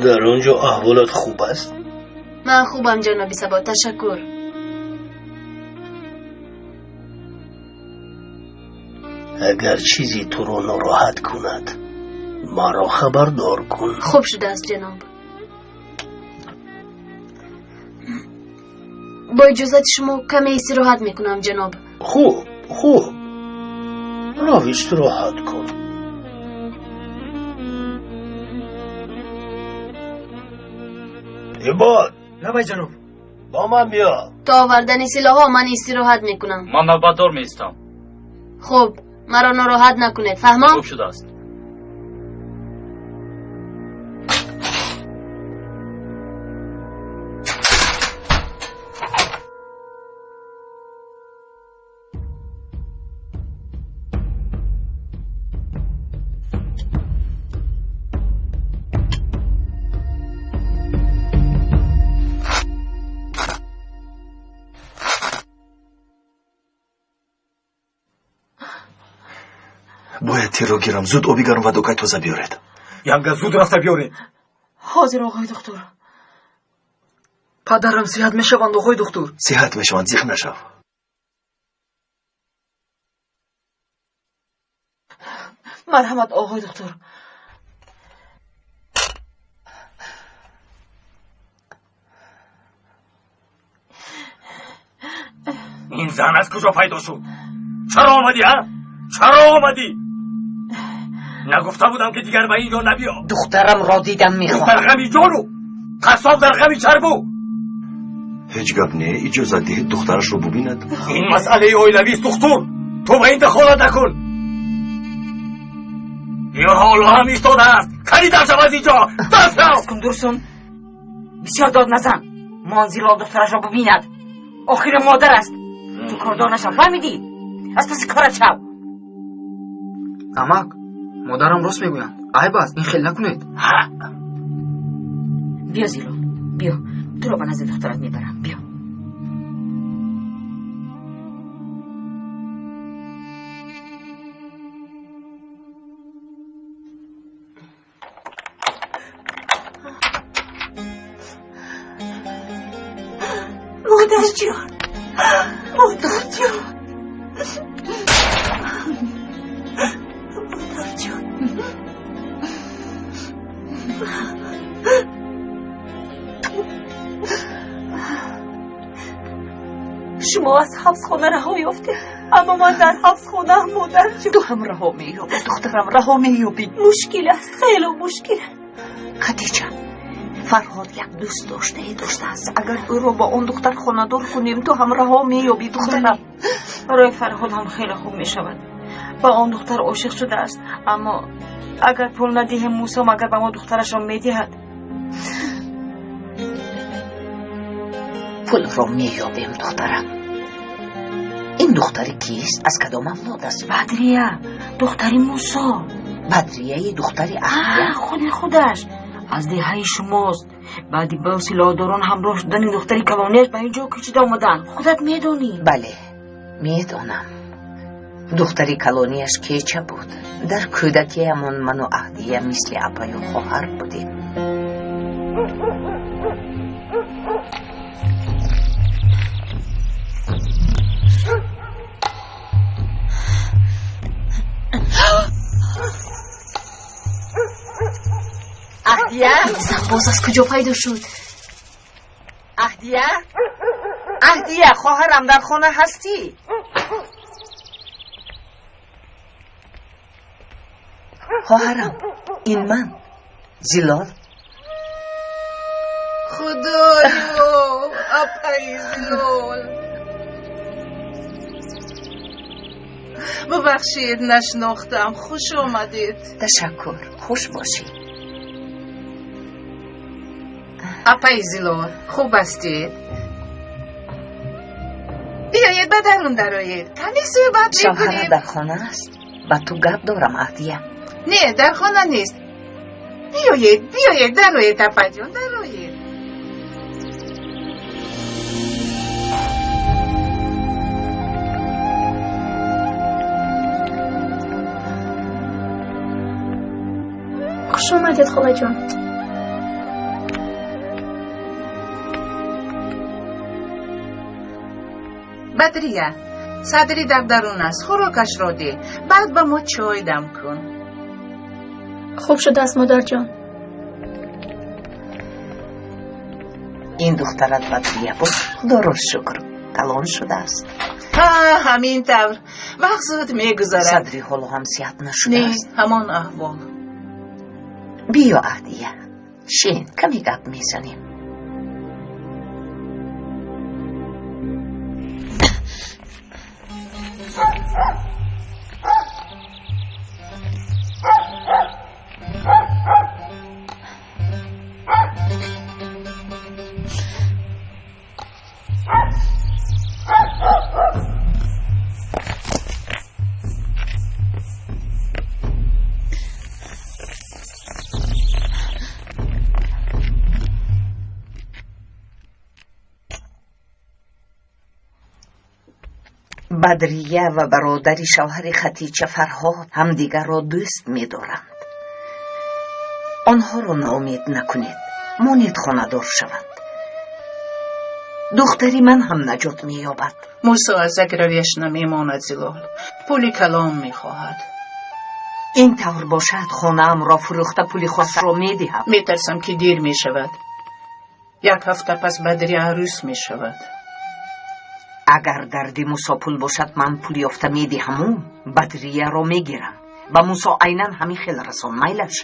Дар он ҷо аҳволат хуб аст? Ман хубам, ҷаноби Сабо, ташаккур. Агар чизе туро нороҳат кунад, маро хабардор кун. Хуб шудааст, ҷаноб. Бо иҷозати шумо каме истироҳат мекунам, ҷаноб. Хуб, хуб, рав истироҳат кун. Ибод! Лабай, ҷаноб. Бо ман биё. То овардани силоҳҳо ман истироҳат мекунам. Ман навбатдор меистам. Хуб, маро нороҳат накунед, фаҳмом? Хуб шудааст. Бояд тирро гирам. Зуд оби гарм ва дукай тоза биёред. Янга, зуд рафта биёред. Ҳозир, оғои духтур. Падарам сиҳат мешаванд, оғои духтур? Сиҳат мешаванд, зиқ нашав. Марҳамат, оғои духтур. Ин зан аз куҷо пайдо шуд? Чаро омадӣ, а? Чаро омадӣ? Нагуфта будам, ки дигар ба ин ҷо набиё? Духтарамро дидам мехоҳам. Дар ғами ҷону, қассоб дар ғами чарбу. Ҳеҷ гап не, иҷозат диҳед духтарашро бубинад. Ин масъалаи оилавист, духтур. Ту ба ин дахолат накун. Ё ҳоло ҳам истодааст. Кани дар шав аз ин ҷо, дар шав. Кун, Дурсун, бисёр дод назан. Мон Зилол духтарашро бубинад. Охири модар аст. Ту кордор нашав, фаҳмидӣ? Аз паси корат шав. Амак, модарам рост мегӯянд. Айб аст, ин хел накунед. Биё, Зилол, биё, туро ба назди духтарат мебарам, биё. Модарҷон, модарҷон, модарҷон. Шумо аз ҳабсхона раҳо ёфтед, аммо ман дар ҳабсхонаам, модарҷон. Ту ҳам раҳо меёбӣ, духтарам, раҳо меёбӣ. Мушкил аст, хело мушкил аст. Хадича, Фарҳод як дӯст доштае доштааст. Агар ӯро бо он духтар хонадор кунем, ту ҳам раҳо меёбӣ, духтарам. Барои Фарҳод ҳам хеле хуб мешавад. Ба он духтар ошиқ шудааст, аммо агар пул надиҳем, Мусо магар ба мо духтарашро медиҳад? Пулро меёбем, духтарам. Ин духтари кист? Аз кадом авлод аст? Бадрия, духтари Мусо. Бадрияи духтари Аҳдия? Худи худаш. Аз деҳаи шумост. Баъди ба силоҳдорон ҳамроҳ шудани духтари калонияш ба ин ҷо кӯчида омаданд. Худат медонӣ. Бале, медонам. Духтари калонияш кеча буд. Дар кӯдакиамон ману Аҳдия мисли апаю хоҳар будем. Аҳдия? Зан боз аз куҷо пайдо шуд? Аҳдия? Аҳдия, хоҳарам, дар хона ҳастӣ? Хоҳарам, ин ман, Зилол. Худоё, апаи Зилол. Бубахшед, нашинохтам. Хуш омадед. Ташаккур, хуш бошӣ. Апаи Зилол, хуб ҳастед? Биёед ба дарун дароед. Каме суҳбат мекунем. Шавҳарат дар хона аст? Ба ту гап дорам, Аҳдия. Не, дар хона нест. Биёед, биёед, дароед, апаҷон, дароед. Хуш омадед, холаҷон. Бадрия, Садрӣ дар дарун аст, хӯрокашро деҳ, баъд ба мо чой дам кун. Хуб шудааст, модарҷон. Ин духтарат Бадрия буд, худоро шукр, калон шудааст. Ҳа, ҳамин тавр. Вақт зуд мегузарад. Садрӣ ҳоло ҳам сиҳат нашудааст. Не, ҳамон аҳвол. Биё, Аҳдия, шин, каме гап мезанем. Бадрия ва бародари шавҳари Хатича Фарҳод ҳамдигарро дӯст медоранд. Онҳоро ноумед накунед, монед хонадор шаванд. Духтари ман ҳам наҷот меёбад. Мусо аз як равияш намемонад, Зилол. Пули калон мехоҳад. Ин тавр бошад, хонаамро фурӯхта пули хосаро медиҳам. Метарсам, ки дер мешавад. Як ҳафта пас Бадрия арӯс мешавад. Агар дарди Мусо пул бошад, ман пул ёфта медиҳаму Бадрияро мегирам. Ба Мусо айнан ҳамин хел расон, майлаш.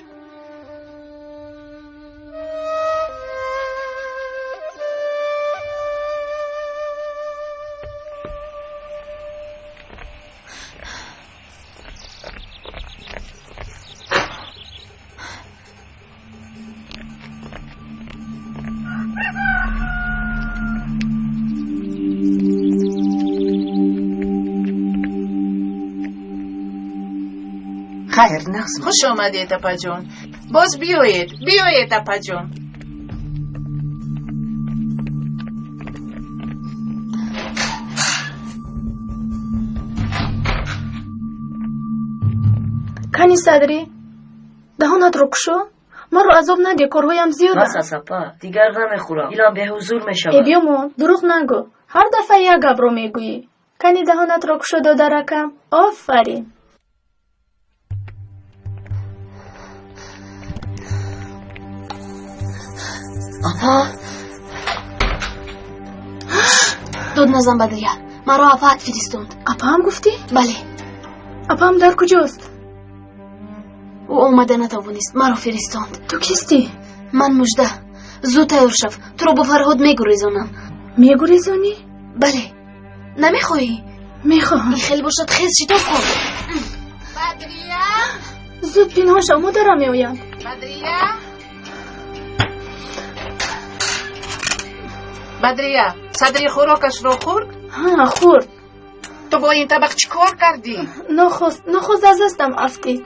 Хайр, нағз. Хуш омадед, апаҷон. Боз биёед, биёед, апаҷон. Кани Садрӣ, даҳонатро кушо. Маро азоб надеҳ, корҳоям зиёданд. Бас аст, апа, дигар намехӯрам. Дилам беҳузур мешавад. Э, биёмон, дурӯғ нагӯ. Ҳар дафъа як гапро мегӯӣ. Кани даҳонатро кушо, додаракам. Офарин. Апа. Дод назан, Бадрия. Маро апаат фиристонд. Апаам гуфтӣ? Бале. Апаам дар куҷост? Ӯ омада натавонист, маро фиристонд. Ту кистӣ? Ман Мужда. Зуд тайёр шав, туро бо Фарҳод мегурезонам. Мегурезонӣ? Бале. Намехоҳӣ? Мехоҳам. Ин хел бошад, хез, шитоб кун. Бадрия? Зуд пинҳон шав, модарам меояд. Бадрия? Бадрия, Садри хӯрокашро хӯрд? Ҳа, хӯрд. Ту бо ин табақ чӣ кор кардӣ? Нохост, нохост аз дастам афтид.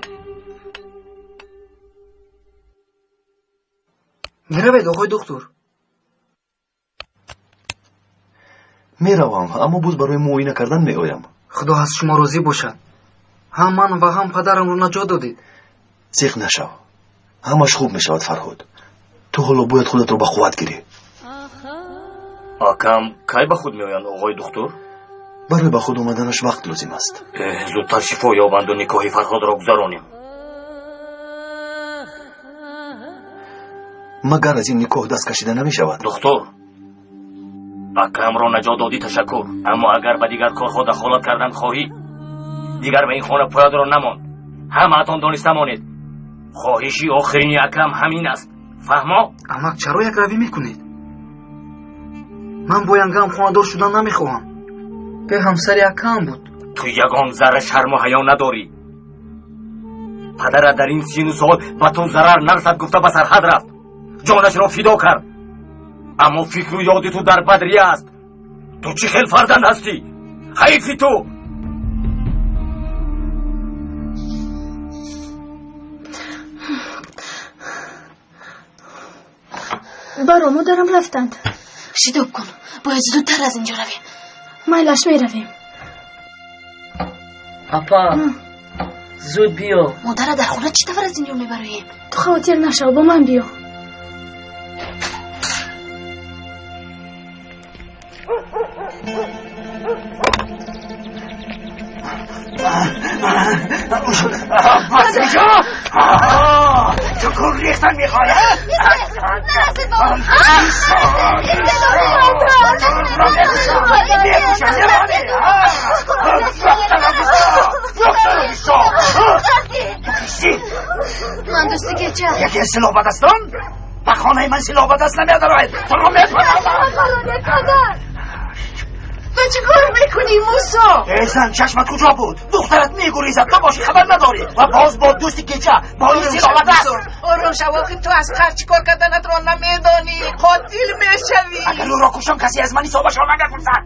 Меравед, оқои доктор? Меравам, аммо боз барои муоина кардан меоям. Худо аз шумо розӣ бошад. Ҳам ман ва ҳам падарамро наҷот додед. Зиқ нашав, ҳамаш хуб мешавад, Фарҳод. Ту ҳоло бояд худатро ба қувват гирӣ. Акам кай ба худ меоянд, оғои духтур? Барои ба худ омаданаш вақт лозим аст. Зудтар шифо ёбанду никоҳи Фарҳодро гузаронем. Магар аз ин никоҳ даст кашида намешавад? Духтур, акамро наҷот додӣ, ташаккур. Аммо агар ба дигар корҳо дахолат кардан хоҳӣ, дигар ба ин хона поядро намонд. Ҳамаатон дониста монед, Хоҳиши охирини акам ҳамин аст. Фаҳмо? Амак, чаро якравӣ мекунед? Ман бо янгаам хонадор шудан намехоҳам. Бе ҳамсари акаам буд. Ту ягон зарра шарму ҳаё надорӣ. Падарат дар ин сину сол ба ту зарар нарасад гуфта ба сарҳад рафт. Ҷонашро фидо кард. Аммо фикру ёди ту дар Бадрия аст. Ту чӣ хел фарзанд ҳастӣ? Ҳайфи ту! Баро, модарам рафтанд. Шитоб кун, бояд зудтар аз инҷо равем. Майлаш, меравем. Апа, зуд биё. Модара дар хона чӣ тавр аз инҷо мебароем? Ту хавотир нашав, бо ман биё. Ту кун рехтан мехоҳӣ? Ман дӯсти кеча. Яке силоҳ ба дастон? Ба хонаи ман силоҳ ба даст намедароед. Туро мепарам. Ту чӣ кор мекунӣ, Мусо? Эй зан, чашмат куҷо буд? Духтарат мегурезад, ту бошӣ хабар надорӣ ва боз бо дӯсти кеча бо ин силоҳ ба даст. Ором шав, охир ту аз қар чӣ кор карданатро намедонӣ. Қотил мешавӣ. Агар ӯро кушам, касе аз ман ҳисобашро намепурсад.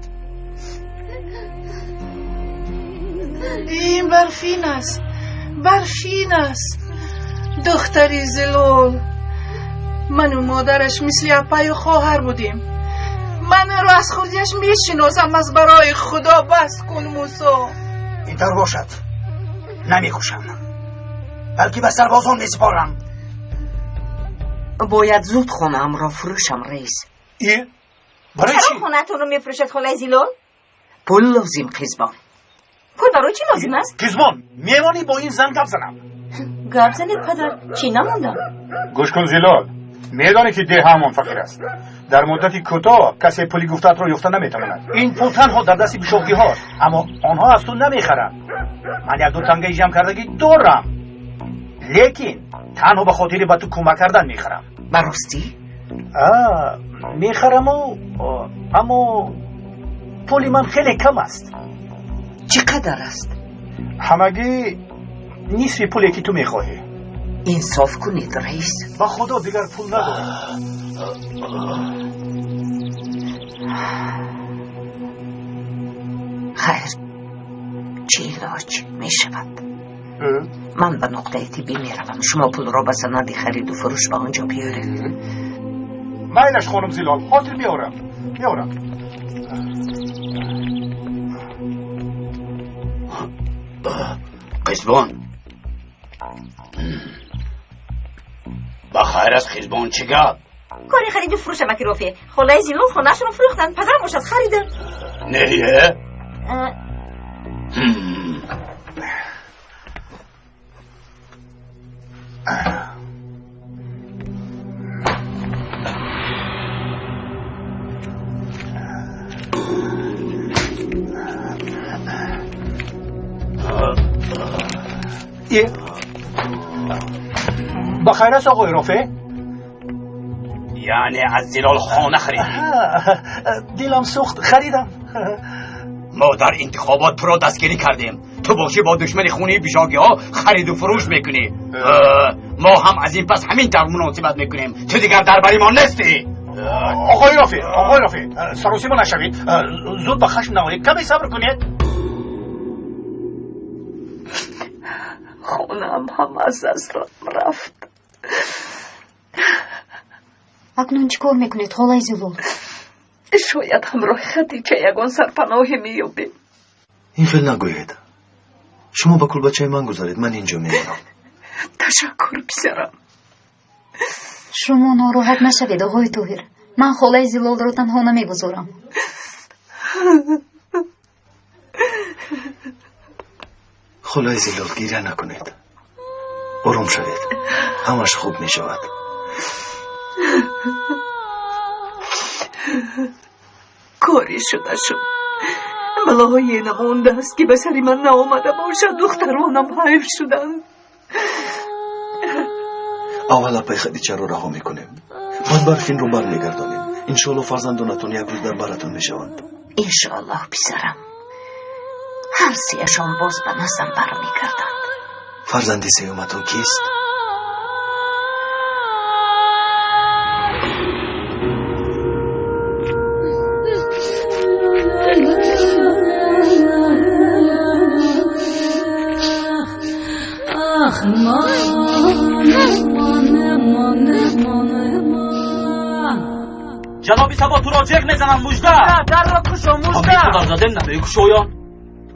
Ин барфин аст, барфин аст. Духтари Зилол. Ману модараш мисли апаю хоҳар будем. Ман ӯро аз хурдиаш мешиносам. Аз барои Худо бас кун, Мусо. Ин тавр бошад, намекушам, балки ба сарбозон месупорам. Бояд зуд хонаамро фурӯшам, раис. Барои чаро хонаатонро мефурӯшад, холаи Зилол? Пул лозим, қизбон. Пул барои чӣ лозим аст? Қизбон, мемонӣ бо ин зан гап занам. Гап занед, падар, чӣ намондам? Гӯш кун, Зилол, медонӣ ки деҳаамон фақир аст. Дар муддати кӯтоҳ касе пули гуфтаатро ёфта наметавонад. Ин пул танҳо дар дасти бишоқиҳост, аммо онҳо аз ту намехаранд. Ман якду тангаи ҷамъкардагӣ дорам, лекин танҳо ба хотири ба ту кӯмак кардан мехарам. Ба ростӣ? Мехараму, аммо пули ман хеле кам аст. Чӣ қадар аст? Ҳамагӣ нисфи пуле ки ту мехоҳӣ. Инсоф кунед, раис. Ба худо дигар пул надорам. Хайр, чӣ илоҷ мешавад? Ман ба нуқтаи тиббӣ меравам. Шумо пулро ба санади хариду фурӯш ба он ҷо биёред. Майлаш, хонум Зилол, ҳозир меорам. Меорам. Қизбон, ба хайр аст, қизбон, чӣ гап? Кори хариду фурӯш, амаки Рофеъ. Холаи Зилол хонаашонро фурӯхтанд, падарам бошад хариданд. Не? Ба хайр аст, оқои Рофеъ? Яъне аз Зилол хона харидӣ? Дилам сӯхт, харидам. Мо дар интихобот туро дастгирӣ кардем. Ту бошӣ бо душмани хунии бишогиҳо хариду фурӯш мекунӣ. Мо ҳам аз ин пас ҳамин тавр муносибат мекунем. Ту дигар дар бари мо нестӣ. Оқои Рофеъ, оқои Рофеъ, саросима нашавед. Зуд ба хашм наоед, каме сабр кунед. Хонаам ҳам аз дастам рафт. Акнун чӣ кор мекунед, холаи Зилол? Шояд ҳамроҳи Хадича ягон сарпаноҳе меёбем. Ин хел нагӯед. Шумо ба кулбачаи ман гузаред, ман инҷо мемонам. Ташаккур, писарам. Шумо нороҳат нашавед, оғои Тоҳир. Ман холаи Зилолро танҳо намегузорам. Холаи Зилол, гиря накунед. Ором шавед, ҳамаш хуб мешавад. Корӣ шуда шуд. Балоҳое намондааст ки ба сари ман наомада бошад. Духтаронам ҳайф шуданд. Аввал апаи Хадичаро раҳо мекунем, баъд Барфинро бармегардонем. Иншоалло фарзандонатон як рӯз дар баратон мешаванд. Иншоаллоҳ, писарам, ҳар сеяшон боз ба наздам бармегарданд. Фарзанди сеюматон кист? Ҷаноби Сабо, туро ҷеғ мезанам, мужда! Дарро кушо, мужда! Ҳамин задем намекушояд.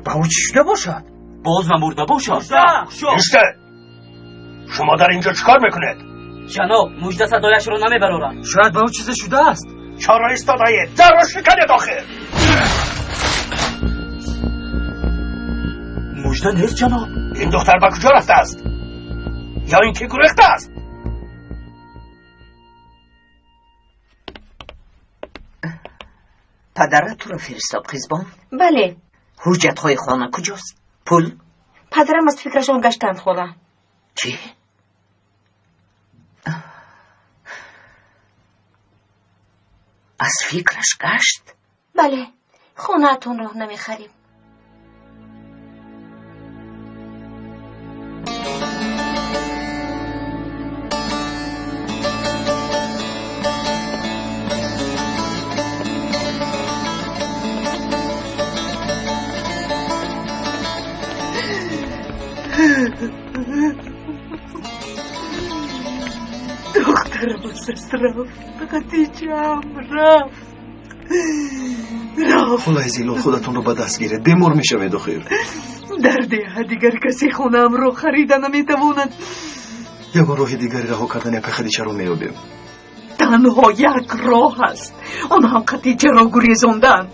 Ба ӯ чӣ шуда бошад? Боз намурда бошад. Исте! Шумо дар инҷо чӣ кор мекунед? Ҷаноб, мужда садояшро намебарорад. Шояд ба ӯ чизе шудааст. Чаро истодаед? Дарро шиканед охир! Мужда нест, ҷаноб. Ин духтар ба куҷо рафтааст? Ё ин ки гурехтааст? Падарат туро фиристод, Қизбон? Бале. Ҳуҷҷатҳои хона куҷост? Пул? Падарам аз фикрашон гаштанд, хола. Чӣ? Аз фикраш гашт? Бале, хонаатонро намехарем. Духтарам аз даст рафт, Хадичаам рафт, рафт. Холаи Зилол, худатонро ба даст гиред, бемор мешавед охир. Дар деҳа дигар касе хонаамро харида наметавонад. Ягон роҳи дигари раҳо кардани апаи Хадичаро меёбем. Танҳо як роҳ аст, он ҳам Хадичаро гурезондан.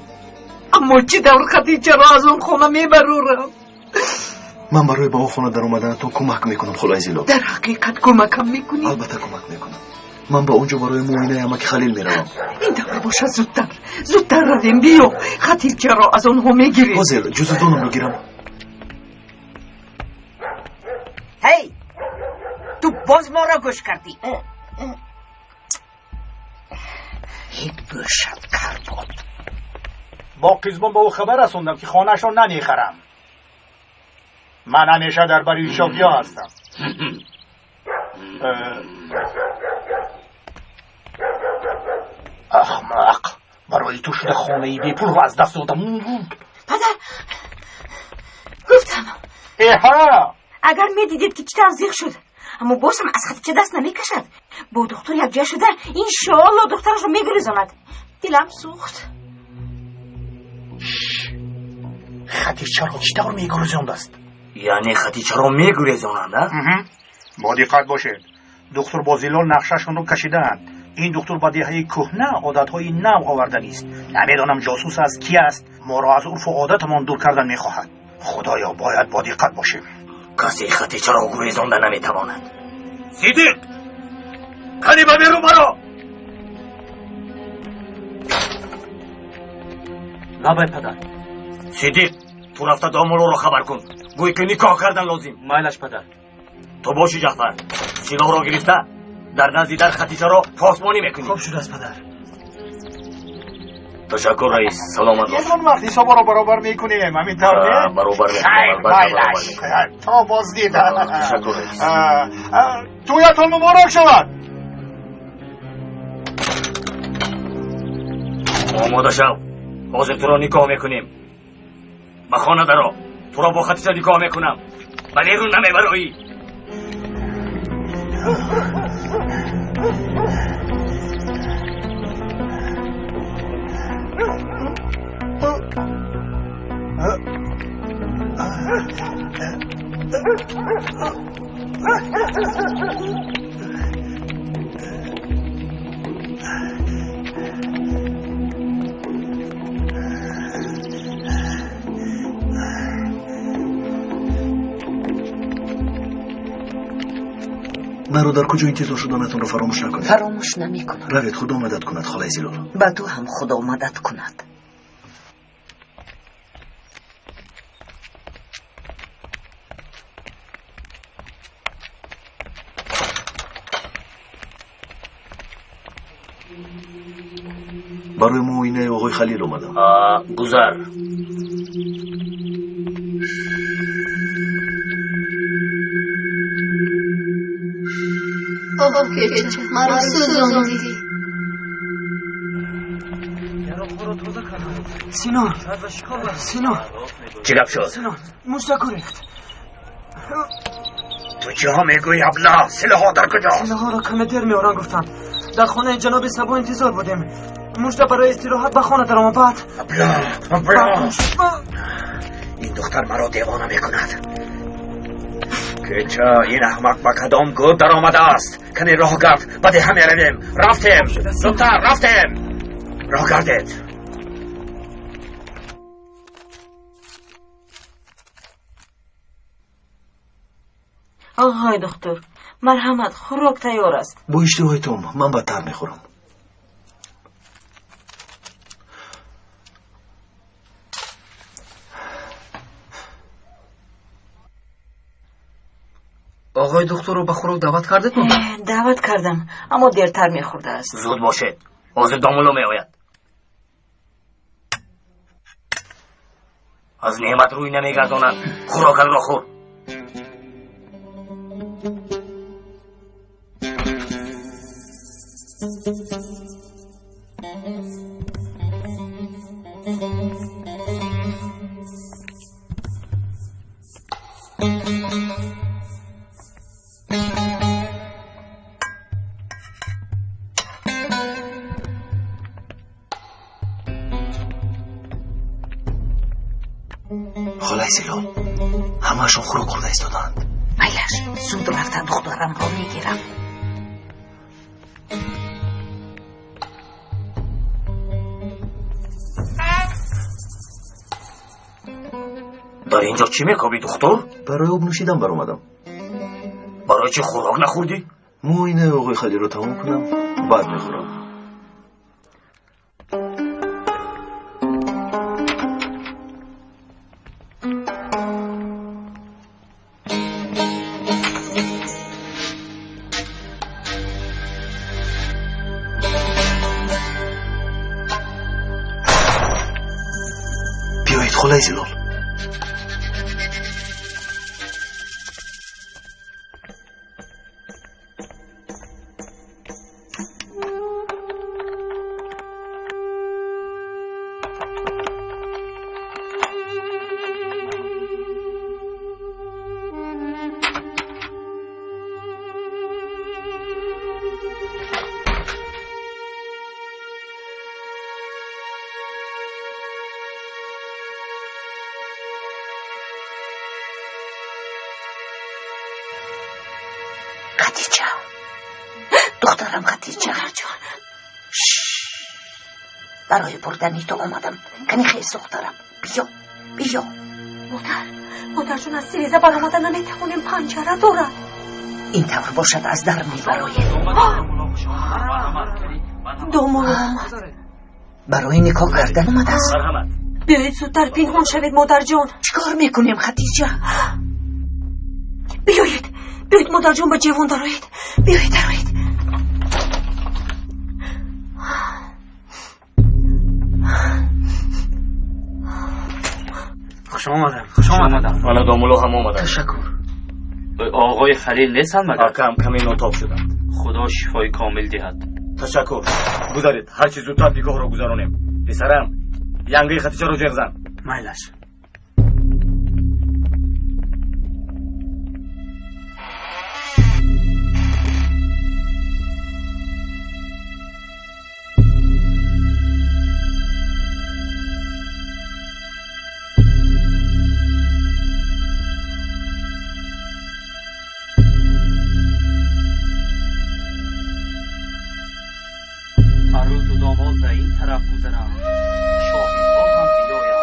Аммо чӣ тавр Хадичаро аз он хона мебарорам? Ман барои ба он хона даромаданатон кӯмак мекунам, холаи Зилол. Дар ҳақиқат кӯмакам мекунӣ? Албатта кӯмак мекунам. Ман ба он ҷо барои муоинаи амаки Халил меравам. Ин тавр бошад, зудтар, зудтар равем. Биё, Хатичаро аз онҳо мегирем. Ҳозир ҷуздонамро гирам. Ҳей, ту боз моро гӯш кардӣ? Ҳеҷ гӯшат кар буд. Бо Қизбон ба ӯ хабар расондам, ки хонаашро намехарам. Ман ҳамеша дар бари шокиҳо ҳастам. Ахмақ, барои ту шуда хонаи бепулро аз даст додам. Падар, гуфтам. Эҳа! Агар медидед, ки чӣ тавр зиқ шуд, аммо бозам аз Хадича даст намекашад. Бо духтур якҷоя шуда, иншоалло духтарашро мегурезонад. Дилам сӯхт. Хадичаро чӣ тавр мегурезондааст? Яъне Хадичаро мегурезонанд, а? Бо диққат бошед. Духтур бо Зилол нақшашонро кашидаанд. Ин духтур ба деҳаи кӯҳна одатҳои нав оварданист. Намедонам ҷосус аст, ки аст. Моро аз урфу одатамон дур кардан мехоҳад. Худоё, бояд бо диққат бошем. Касе Хадичаро гурезонда наметавонад. Сидиқ, қани ба берун баро! Лабай, падар. Сидиқ, ту рафта домулоро хабар кун. Гӯй ки никоҳ кардан лозим. Майлаш, падар. Ту боши, Ҷаъфар, силоҳро гирифта дар назди дар Хадичаро посбонӣ мекунӣ. Хуб шудааст, падар. Ташаккур, раис, саломат бош. Ягон вақт ҳисоборо баробар мекунем, ҳамин тавр не? Баробар мекунем, албатта баробар мекунем. То боздид. Ташаккур, раис. Тӯятон муборак шавад. Омода шав, ҳозир туро никоҳ мекунем. Ба хона даро, туро бо Хадича никоҳ мекунам. Ба берун намебароӣ. Маро дар куҷо интизор шуданатонро фаромӯш накунед. Фаромӯш намекунам. Равед, худо мадад кунад, холаи Зилол. Ба ту ҳам худо мадад кунад. Барои муоинаи оғои Халил омадам. Гузар. Оҳ, кеча, маро сӯзондӣ. Сино, Сино. Чӣ гап шуд? Сино, муштаку рехт. Ту чиҳо мегӯӣ, аблаҳ? Силоҳҳо дар куҷост? Силоҳҳоро каме дер меоранд гуфтанд. Дар хонаи ҷаноби Сабо интизор будем. Мужда барои истироҳат ба хона даромад. Баъд Аблаҳ, аблаҳ. Ин духтар маро девона мекунад. Кеча, ин аҳмақ ба кадом гур даромадааст? Кани роҳ гард, ба деҳа меравем. Рафтем, зудтар рафтем. Роҳ гардед. Оғои духтур, марҳамат, хӯрок тайёр аст. Бо иштиҳои том, ман бадтар мехӯрам. Оғои духтурро ба хӯрок даъват кардед? Даъват кардам, аммо дертар мехӯрдааст. Зуд бошед, ҳозир домулло меояд. Аз неъмат рӯй намегардонанд. Хӯрокатро хӯр. Холаи Зилол, ҳамаашон хӯрок хӯрда истодаанд. Майлаш, зуд рафта духтарамро мегирам. Дар ин ҷо чӣ мекобӣ, духтур? Барои об нӯшидан баромадам. Барои чӣ хӯрок нахӯрдӣ? Муоинаи оғои Халилро тамом кунам, баъд мехӯрам. Биёед, холаи Зилол. Хатича, духтарам Хатича. Барои бурдани ту омадам. Кани хез, духтарам, биё, биё. Модар, модарҷон, аз тиреза баромада наметавонем, панҷара дорад. Ин тавр бошад, аз дар мебароем. Домулло омад. Барои никоҳ кардан омадааст. Биёед зудтар пинҳон шавед, модарҷон. Чӣ кор мекунем, Хатиҷа? Биёед, биёед, модарҷон, ба ҷевон дароед. Биёед, дароед. Хуш омадам, хуш омадам. Мана домулло ҳам омаданд. Ташаккур. Оғои Халил нестанд магар? Акам каме нотоб шуданд. Худо шифои комил диҳад. Ташаккур. Гузаред, ҳарчи зудтар никоҳро гузаронем. Писарам, янгаи Хатичаро ҷеғ зан. Майлаш. Арӯсу домод ба ин тараф гузаранд, шоҳидҳо ҳам биёянд.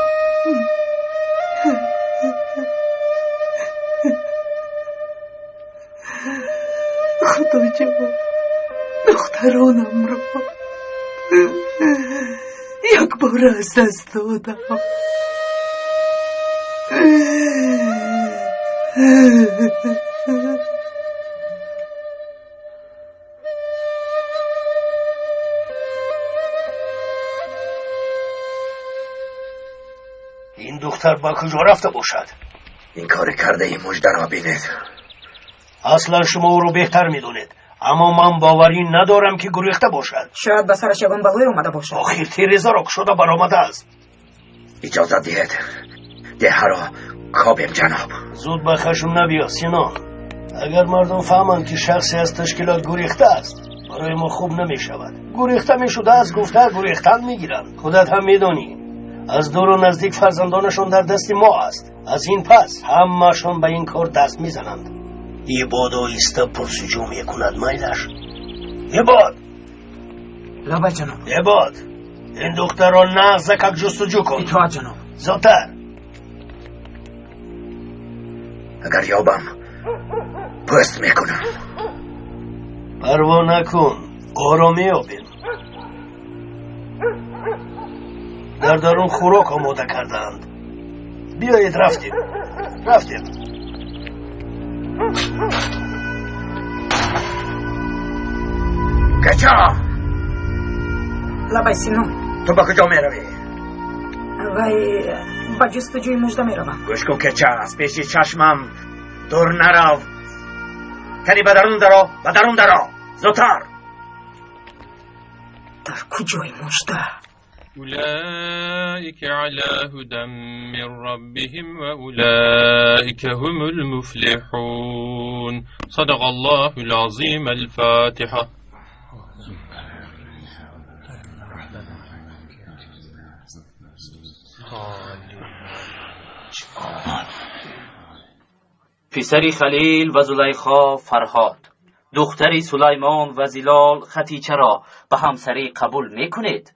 Худоҷон, духтаронамро якбора аз даст додам. Духтар ба куҷо рафта бошад? Ин кори кардаи Муждаро бинед. Аслан шумо ӯро беҳтар медонед, аммо ман боварӣ надорам, ки гурехта бошад. Шояд ба сараш ягон балое омада бошад. Охир тирезаро кушода баромадааст. Иҷозат диҳед, деҳаро кобем, ҷаноб. Зуд ба хашм набиё, Синон. Агар мардум фаҳманд, ки шахсе аз ташкилот гурехтааст, барои мо хуб намешавад. Гурехта мешудааст гуфта гурехтан мегиранд. Худат ҳам медонӣ, аз дуру наздик фарзандонашон дар дасти мо аст. Аз ин пас ҳамаашон ба ин кор даст мезананд. Ибод оҳиста пурсуҷӯ мекунад, майлаш. Ибод! Лабай, ҷаноб. Ибод, ин духтарро нағзакак ҷустуҷӯ кун. Итоат, ҷаноб. Зудтар. Агар ёбам, пӯст мекунам. Парво накун, ӯро меёбем. Дар дарун хӯрок омода кардаанд. Биёед, рафтем, рафтем. Кача! Лабай, Синон. Ту ба куҷо меравӣ? Вай, ба ҷустуҷӯи Мужда меравам. Гӯш кун, Кеча, аз пеши чашмам дур нарав. Кани ба дарун даро, ба дарун даро, зудтар. Дар куҷои Мужда? أولئك على هدى من ربهم وأولئك هم المفلحون. صدق الله العظيم. الفاتحة. پسری خلیل و زلیخا فرهاد، دختری سلیمان و زلال خدیجه را به همسری قبول میکنید؟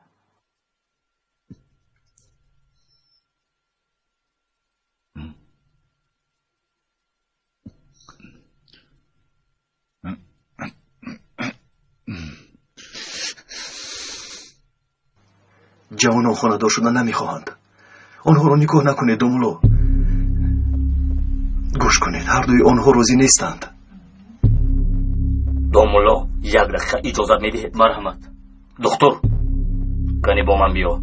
Ҷавонон хонадор шуда намехоҳанд. Онҳоро нигоҳ накунед, домуло. Гӯш кунед, ҳардуи онҳо розӣ нестанд. Домулло, як дақиқа иҷозат медиҳед? Марҳамат. Духтур, кани бо ман биё.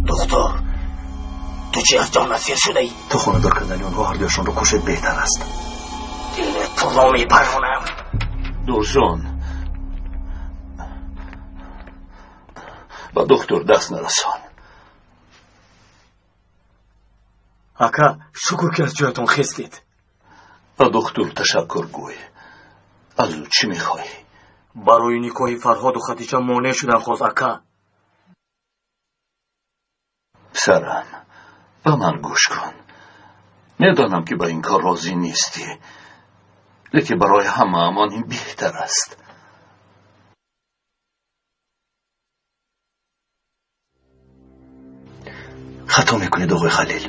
Духтур, ту чӣ аз ҷон асир шудаӣ? То хонадор кардани онҳо ҳардуяшонро кушед беҳтар аст. Дили туро мепаронам. Дурҷон, ба духтур даст нарасон. Ака, шукр, ки аз ҷоятон хестед. Ба духтур ташаккур гӯй. Аз ӯ чӣ мехоҳӣ? Барои никоҳи Фарҳоду Хадича монеъ шудан хост, ака. Писарам, ба ман гӯш кун. Медонам, ки ба ин кор розӣ нестӣ, лекин барои ҳамаамон ин беҳтар аст. Хато мекунед, оғои Халил.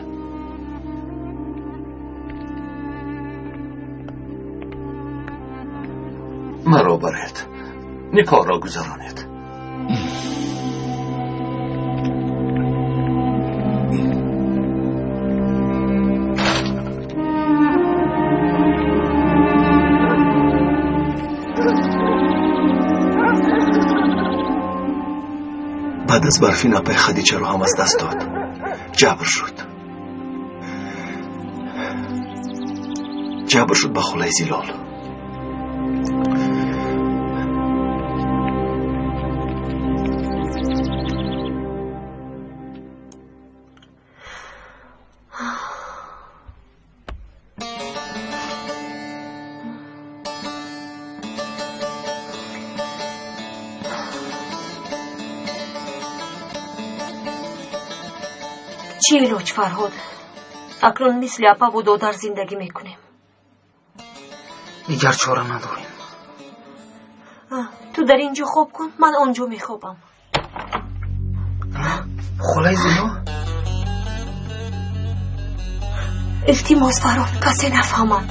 Маро баред, никоҳро гузаронед. Баъд аз барфин апай Хадичаро ҳам аз даст дод. Ҷабр шуд, ҷабр шуд ба хулаи Зилол. Чӣ илоҷ, Фарҳод? Акнун мисли апаву додар зиндагӣ мекунем. Дигар чора надорем. Ту дар ин ҷо хоб кун, ман он ҷо мехобам. Холаи Зино? Илтимос, Фарҳод, касе нафаҳмад.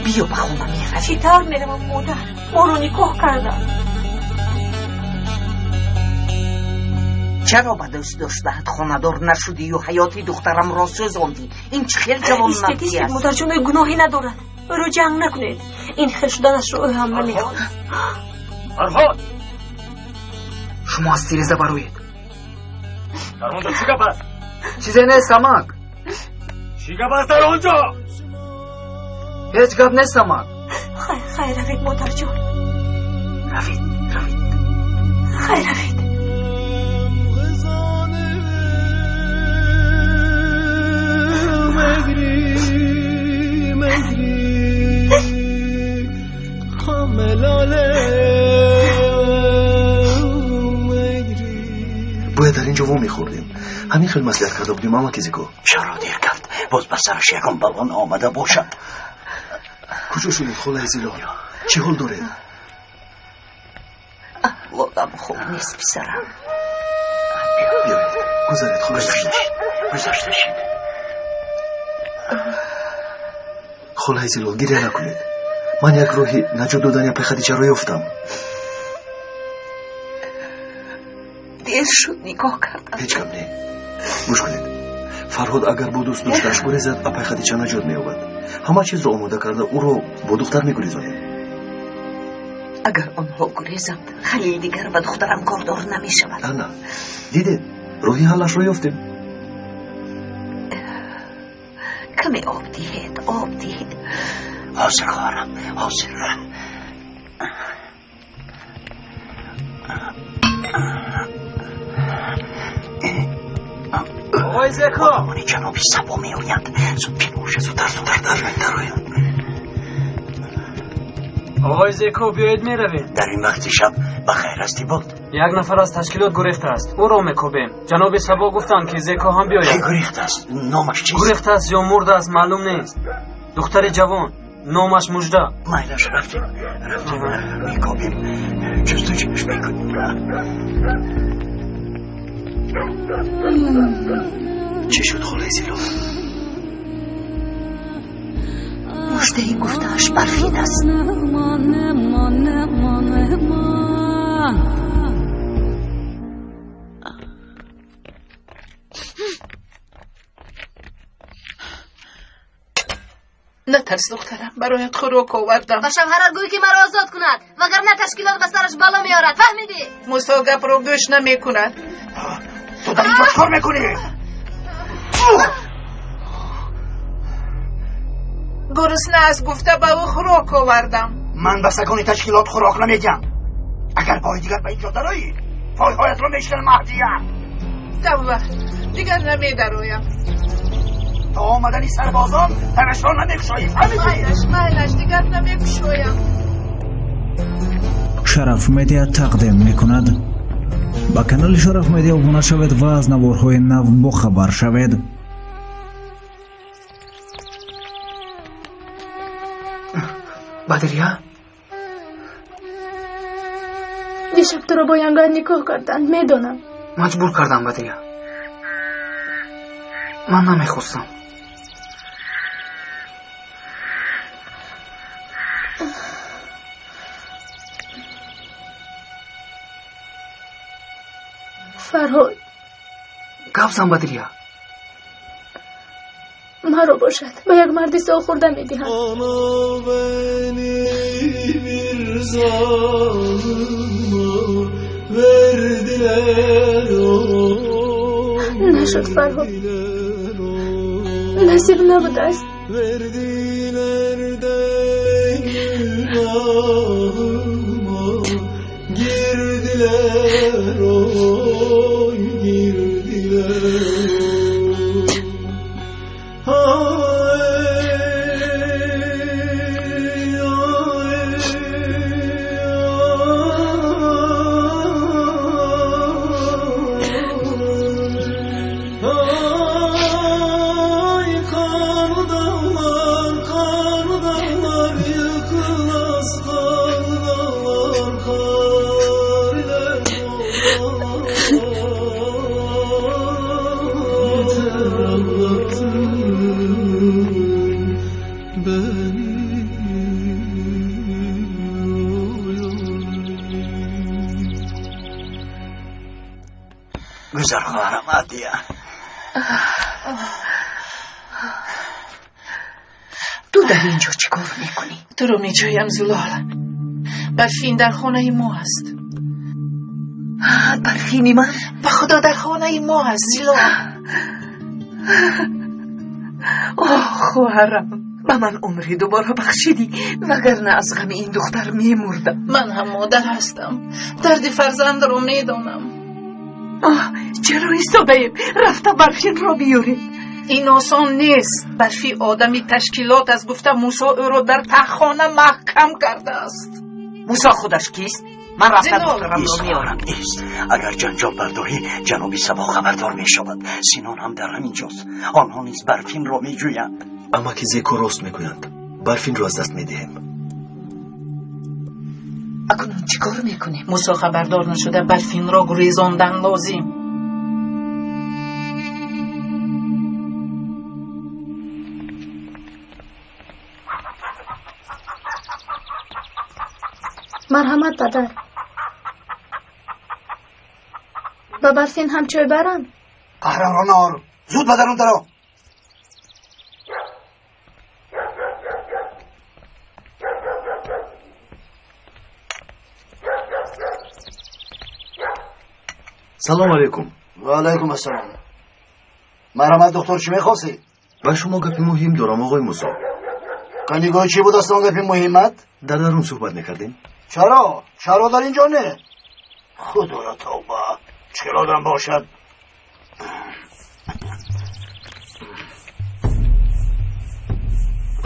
Биё, ба хона меравем. Чӣ тавр меравам, модар? Моро никоҳ карданд. Чаро ба дӯст доштаат хонадор нашудию ҳаёти духтарамро сӯзондӣ? Ин чӣ хел ҷавонмардӣ Истед, аст? модарҷон, ӯ гуноҳе надорад. Ӯро ҷанг накунед. Ин хел шуданашро ӯ ҳам намехоҳад. Фарҳод! Шумо аз тиреза бароед. Дар он ҷо чӣ гап аст? Чизе нест, амак. Чӣ гап аст дар он ҷо? Ҳеҷ гап нест, амак. Хайр, хайр, равед, модарҷон. Равед, равед. Хайр, равед. Бояд дар ин ҷо вомехӯрдем. Ҳамин хел маслиҳат карда будем, амаки Зико. Чаро дер кард? Боз ба сараш ягон бало наомада бошад. Куҷо шудед, холаи Зилол? Чӣ ҳол доред? Аҳволам хуб нест, писарам. Биёед, гузаред, холаи Зилол. Гузашта шид. Холаи Зилол, гиря накунед. Ман як роҳи наҷот додани апаи Хадичаро ёфтам. Дер шуд нигоҳ кардам. Ҳеҷ гап не. Гӯш кунед. Фарҳод агар бо дӯст доштааш гурезад, апаи Хадича наҷот меёбад. Ҳама чизро омода карда, ӯро бо духтар мегурезонем. Агар онҳо гурезанд, Халил дигар ба духтарам кордор намешавад. Ана, дидед, роҳи ҳаллашро ёфтем. Каме об диҳед, об диҳед. Ҳозир, хоҳарам, ҳозир. Оқои Зеко! Одамони ҷаноби Сабо меоянд. Зуд пинҳон, зудтар, зудтар дароянд. Оқои Зеко, биёед меравем. Дар ин вақти шаб ба хайр ҳастӣ буд? Як нафар аз ташкилот гурехтааст. Ӯро мекобем. Ҷаноби Сабо гуфтанд, ки Зеко ҳам биёяд. Ки гурехтааст? Номаш чист? Гурехтааст ё мурдааст, маълум нест. Духтари ҷавон, номаш Мужда. Майлаш, рафтем, рафтем, мекобем, ҷустуҷӯш мекунем. Чӣ шуд, холаи Зилол? Муждаи гуфтааш барфин аст. Натарс, духтарам, бароят хӯрок овардам. Ба шавҳарат гӯй, ки маро озод кунад, вагарна ташкилот ба сараш бало меорад. Фаҳмидӣ? Мусо гапро гӯш намекунад. Ту дар инҷо чикор мекунӣ? Гурусна аст гуфта, ба ӯ хӯрок овардам. Ман ба сагони ташкилот хӯрок намедиҳам. Агар бори дигар ба инҷо дароӣ, пойҳоятро мешиканам, Маҳдия. Тавба, дигар намедароям. То омадани сарбозон танашро намекушоӣ, фаҳмидӣ? Майлаш, майлаш, дигар намекушоям. Шараф Медиа тақдим мекунад. Ба канали Шараф Медиа обуна шавед ва аз наворҳои нав бохабар шавед. Бадрия? Дишаб туро бо янгар никоҳ карданд, медонам. Маҷбур кардам, Бадрия. Ман намехостам. Фарҳод. Гап зан, Бадрия. Маро бошад ба як марди солхӯрда медиҳанд. Нашуд, Фарҳод, насиб набудааст. Гузар хоҳарам Адия. Ту дар ин ҷо чӣ кор мекунӣ? Туро меҷӯям, Зулол. Барфин дар хонаи мо аст. Барфини ман? Ба Худо, дар хонаи мо аст, Зилол. Оҳ, хоҳарам, ба ман умри дубора бахшидӣ, вагарна аз ғами ин духтар мемурдам. Ман ҳам модар ҳастам, дарди фарзандро медонам. Оҳ, чаро истодаем? Рафта Барфинро биёрем. Ин осон нест. Барфи одами ташкилот аст, гуфта Мусо ӯро дар таҳхона маҳкам кардааст. Мусо худаш кист? Ман рафта духтарамро меорам. Ист, агар ҷанҷол бардорӣ, ҷаноби Сабо хабардор мешавад. Синон ҳам дар ҳамин ҷост. Онҳо низ Барфинро меҷӯянд. Амаки Зеко рост мегӯянд. Барфинро аз даст медиҳем. Акнун чӣ кор мекунем? Мусо хабардор нашуда Барфинро гурезондан лозим. Марҳамат, падар. Ба Барфин ҳам чой барам? Қаҳрамро наор. Зуд ба дарун даро. Салом алейкум. Ва алайкум ассалом. Марҳамат, доктор, чӣ мехостӣ? Ба шумо гапи муҳим дорам, оғои Мусо. Канигоҳ чӣ буд аст он гапи муҳимат? Дар дарун суҳбат мекардем. Чаро? Чаро дар ин ҷо не? Худоё, тавба, чӣ одам бошад.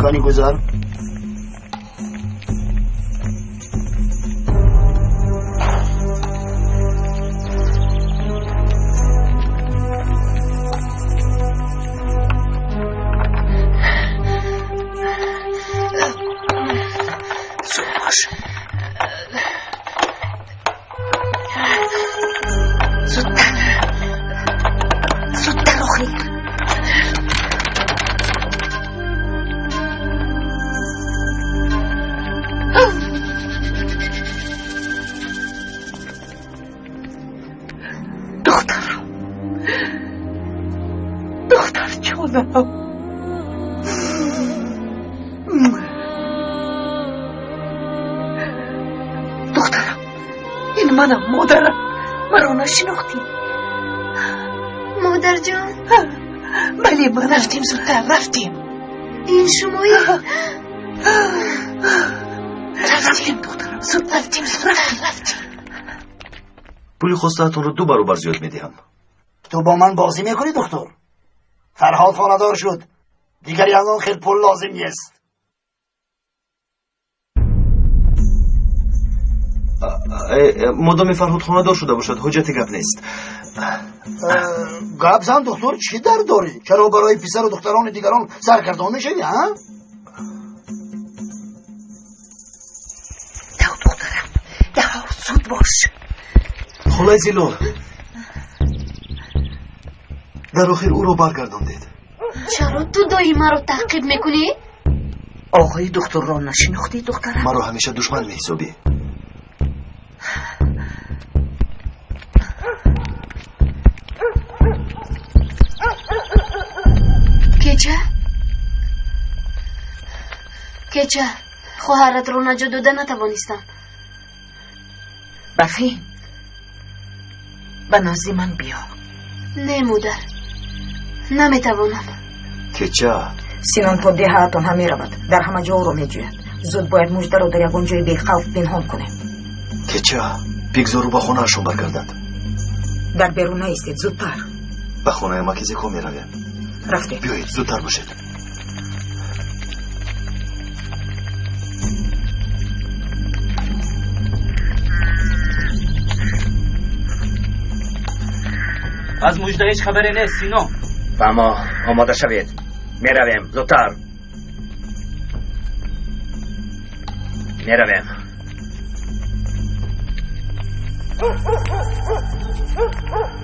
Кани гузар. Зуд бош. Зудтар. Зудтар, охир. Духтарам. Духтарҷонам. Духтарам, ин манам, модарам. Маро нашинохтӣ? Модарҷон. Бале, манам. Рафтем зудтар, рафтем. Ин шумоӣ? Рафтем, духтарам, зуд рафтем, зудтар рафтем. Пули хостаатонро 2 баробар зиёд медиҳам. Ту бо ман бозӣ мекунӣ, доктор? Фарҳод хонадор шуд. Дигар ягон хел пул лозим нест. Модоми Фарҳод хонадор шуда бошад, ҳуҷҷати гап нест. Гап зан, доктор, чӣ дард дорӣ? Чаро барои писару духтарони дигарон саргардон мешавӣ, ҳа? Дав, духтарам, дав, зуд бош. Холаи Зилол, дар охир ӯро баргардондед. Чаро ту доим маро таъқиб мекунӣ? Оғои духтурро нашинохтӣ, духтарам? Маро ҳамеша душман меҳисобӣ. Кеча? Кеча, хоҳаратро наҷот дода натавонистам. Барфин, ба назди ман биё. Не, модар, наметавонам. Кеча. Синон то деҳаатон ҳам меравад, дар ҳама ҷо ӯро меҷӯяд. Зуд бояд муждаро дар ягон ҷои бехавф пинҳон кунем. Кеча, бигзор ӯ ба хонаашон баргардад. Дар берун наистед, зудтар. Ба хонаи амаки Зеко меравем. Рафтем. Биёед, зудтар бошед. Аз мужда ҳеҷ хабаре нест, Сино. Ба мо омода шавед. Меравем, зудтар. Меравем.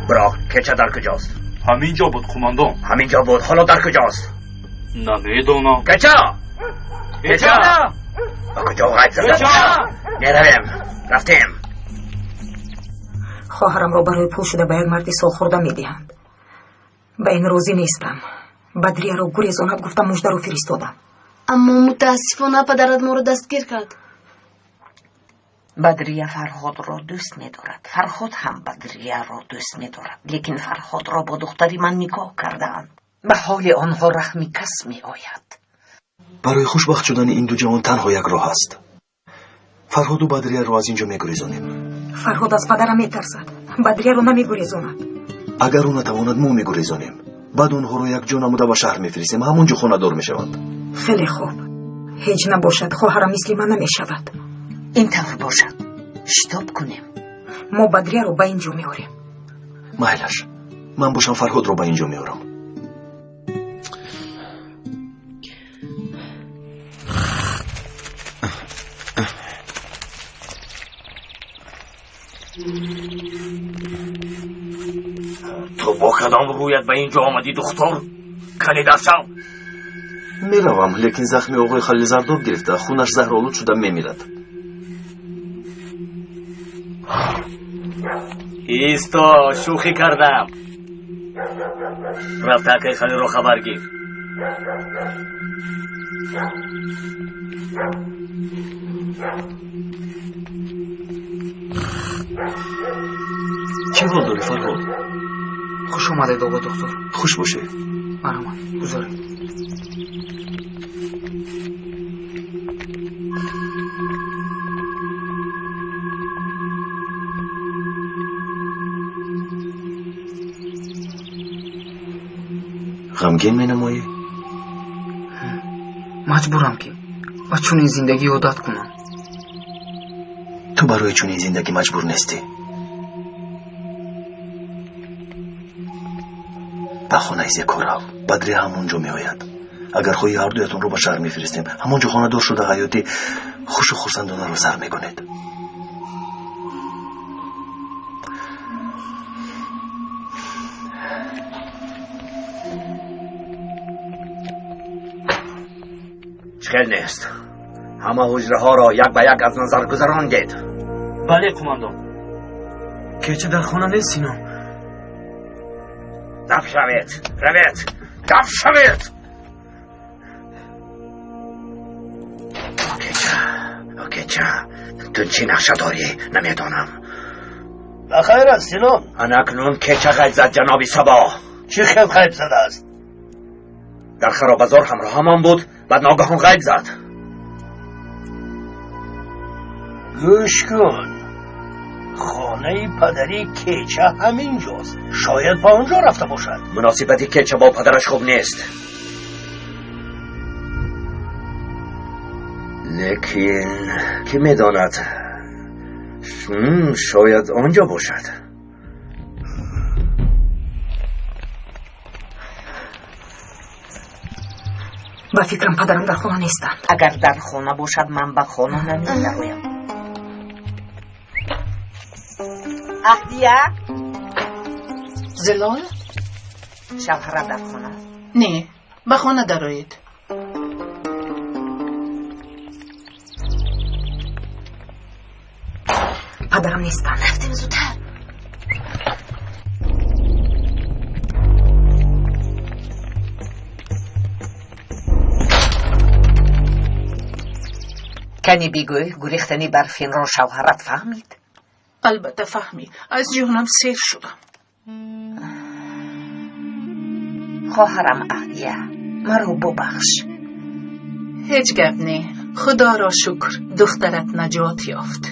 Бироқ кеча дар куҷост? Ҳамин ҷо буд, қумондон. Ҳамин ҷо буд, ҳоло дар куҷост? Намедонам. Кеча! Кеча! Ба куҷо ғайб зада? Меравем, рафтем. Хоҳарамро барои пул шуда ба як марди солхӯрда медиҳанд. Ба ин розӣ нестам. Бадрияро гурезонад гуфта муждаро фиристодам. Аммо мутаассифона падарат моро дастгир кард. Бадрия Фарҳодро дӯст медорад. Фарҳод ҳам Бадрияро дӯст медорад, лекин Фарҳодро бо духтари ман никоҳ кардаанд. Ба ҳоли онҳо раҳми кас меояд. Барои хушбахт шудани ин ду ҷавон танҳо як роҳ аст. Фарҳоду Бадрияро аз ин ҷо мегурезонем. Фарҳод аз падарам метарсад. Бадрияро намегурезонад. Агар ӯ натавонад, мо мегурезонем. Баъд онҳоро якҷо намуда ба шаҳр мефиристем. Ҳамон ҷо хонадор мешаванд. Хеле хуб. Ҳеҷ набошад, хоҳарам мисли ман намешавад. Ин тавр бошад, шитоб кунем. Мо Бадрияро ба ин ҷо меорем. Майлаш, ман бошам Фарҳодро ба ин ҷо меорам. Ту бо кадом рӯят ба ин ҷо омадӣ, духтур? Кани дар шав. Меравам, лекин захми оғои Халил зардоб гирифта, хунаш заҳролуд шуда мемирад. Исто, шӯхӣ кардам. Рафта акаи Халилро хабар гир. Чӣ ҳол дорӣ, Фарҳод? Хуш омадед, оғо духтур. Хуш бошед. Марҳамат, гузоред. Ғамгин менамоӣ? Маҷбурам ки ба чунин зиндагӣ одат кунам. Ту барои чунин зиндагӣ маҷбур нестӣ. Ба хонаи Зеко рав. Бадрия ҳамон ҷо меояд. Агар хоҳӣ, ҳардуятонро ба шаҳр мефиристем. Ҳамон ҷо хонадор шуда ҳаёти хушу хурсандонаро сар мекунед. Хел нест. Ҳама ҳуҷраҳоро як ба як аз назар гузарондед. Бале, қумандон. Кеча дар хона нест, Синон. Даф шавед, равед, даф шавед. Кеча, кеча, ту чӣ нақша дорӣ, намедонам. Ба хайр аст, Синон. Ана акнун кеча ғайб зад, ҷаноби Сабо. Чӣ хел ғайб задааст? Дар харобазор ҳамроҳамон буд, баъд ногаҳон ғайб зад. Гӯш кун, хонаи падари Кеча ҳамин ҷост. Шояд ба он ҷо рафта бошад. Муносибати Кеча бо падараш хуб нест. Лекин кӣ медонад, шояд он ҷо бошад. Ба фикрам, падарам дар хона нестанд. Агар дар хона бошад, ман ба хона намедароям. Аҳдия? Зилол? Шавҳара дар хона? Не, ба хона дароед. Падарам нестанд. Рафтем зудтар. Кани бигӯй, гурехтани Барфинро шавҳарат фаҳмид? Албатта фаҳмид. Аз ҷонам сер шудам. Хоҳарам Аҳдия, маро бубахш. Ҳеҷ гап не. Худоро шукр, духтарат наҷот ёфт.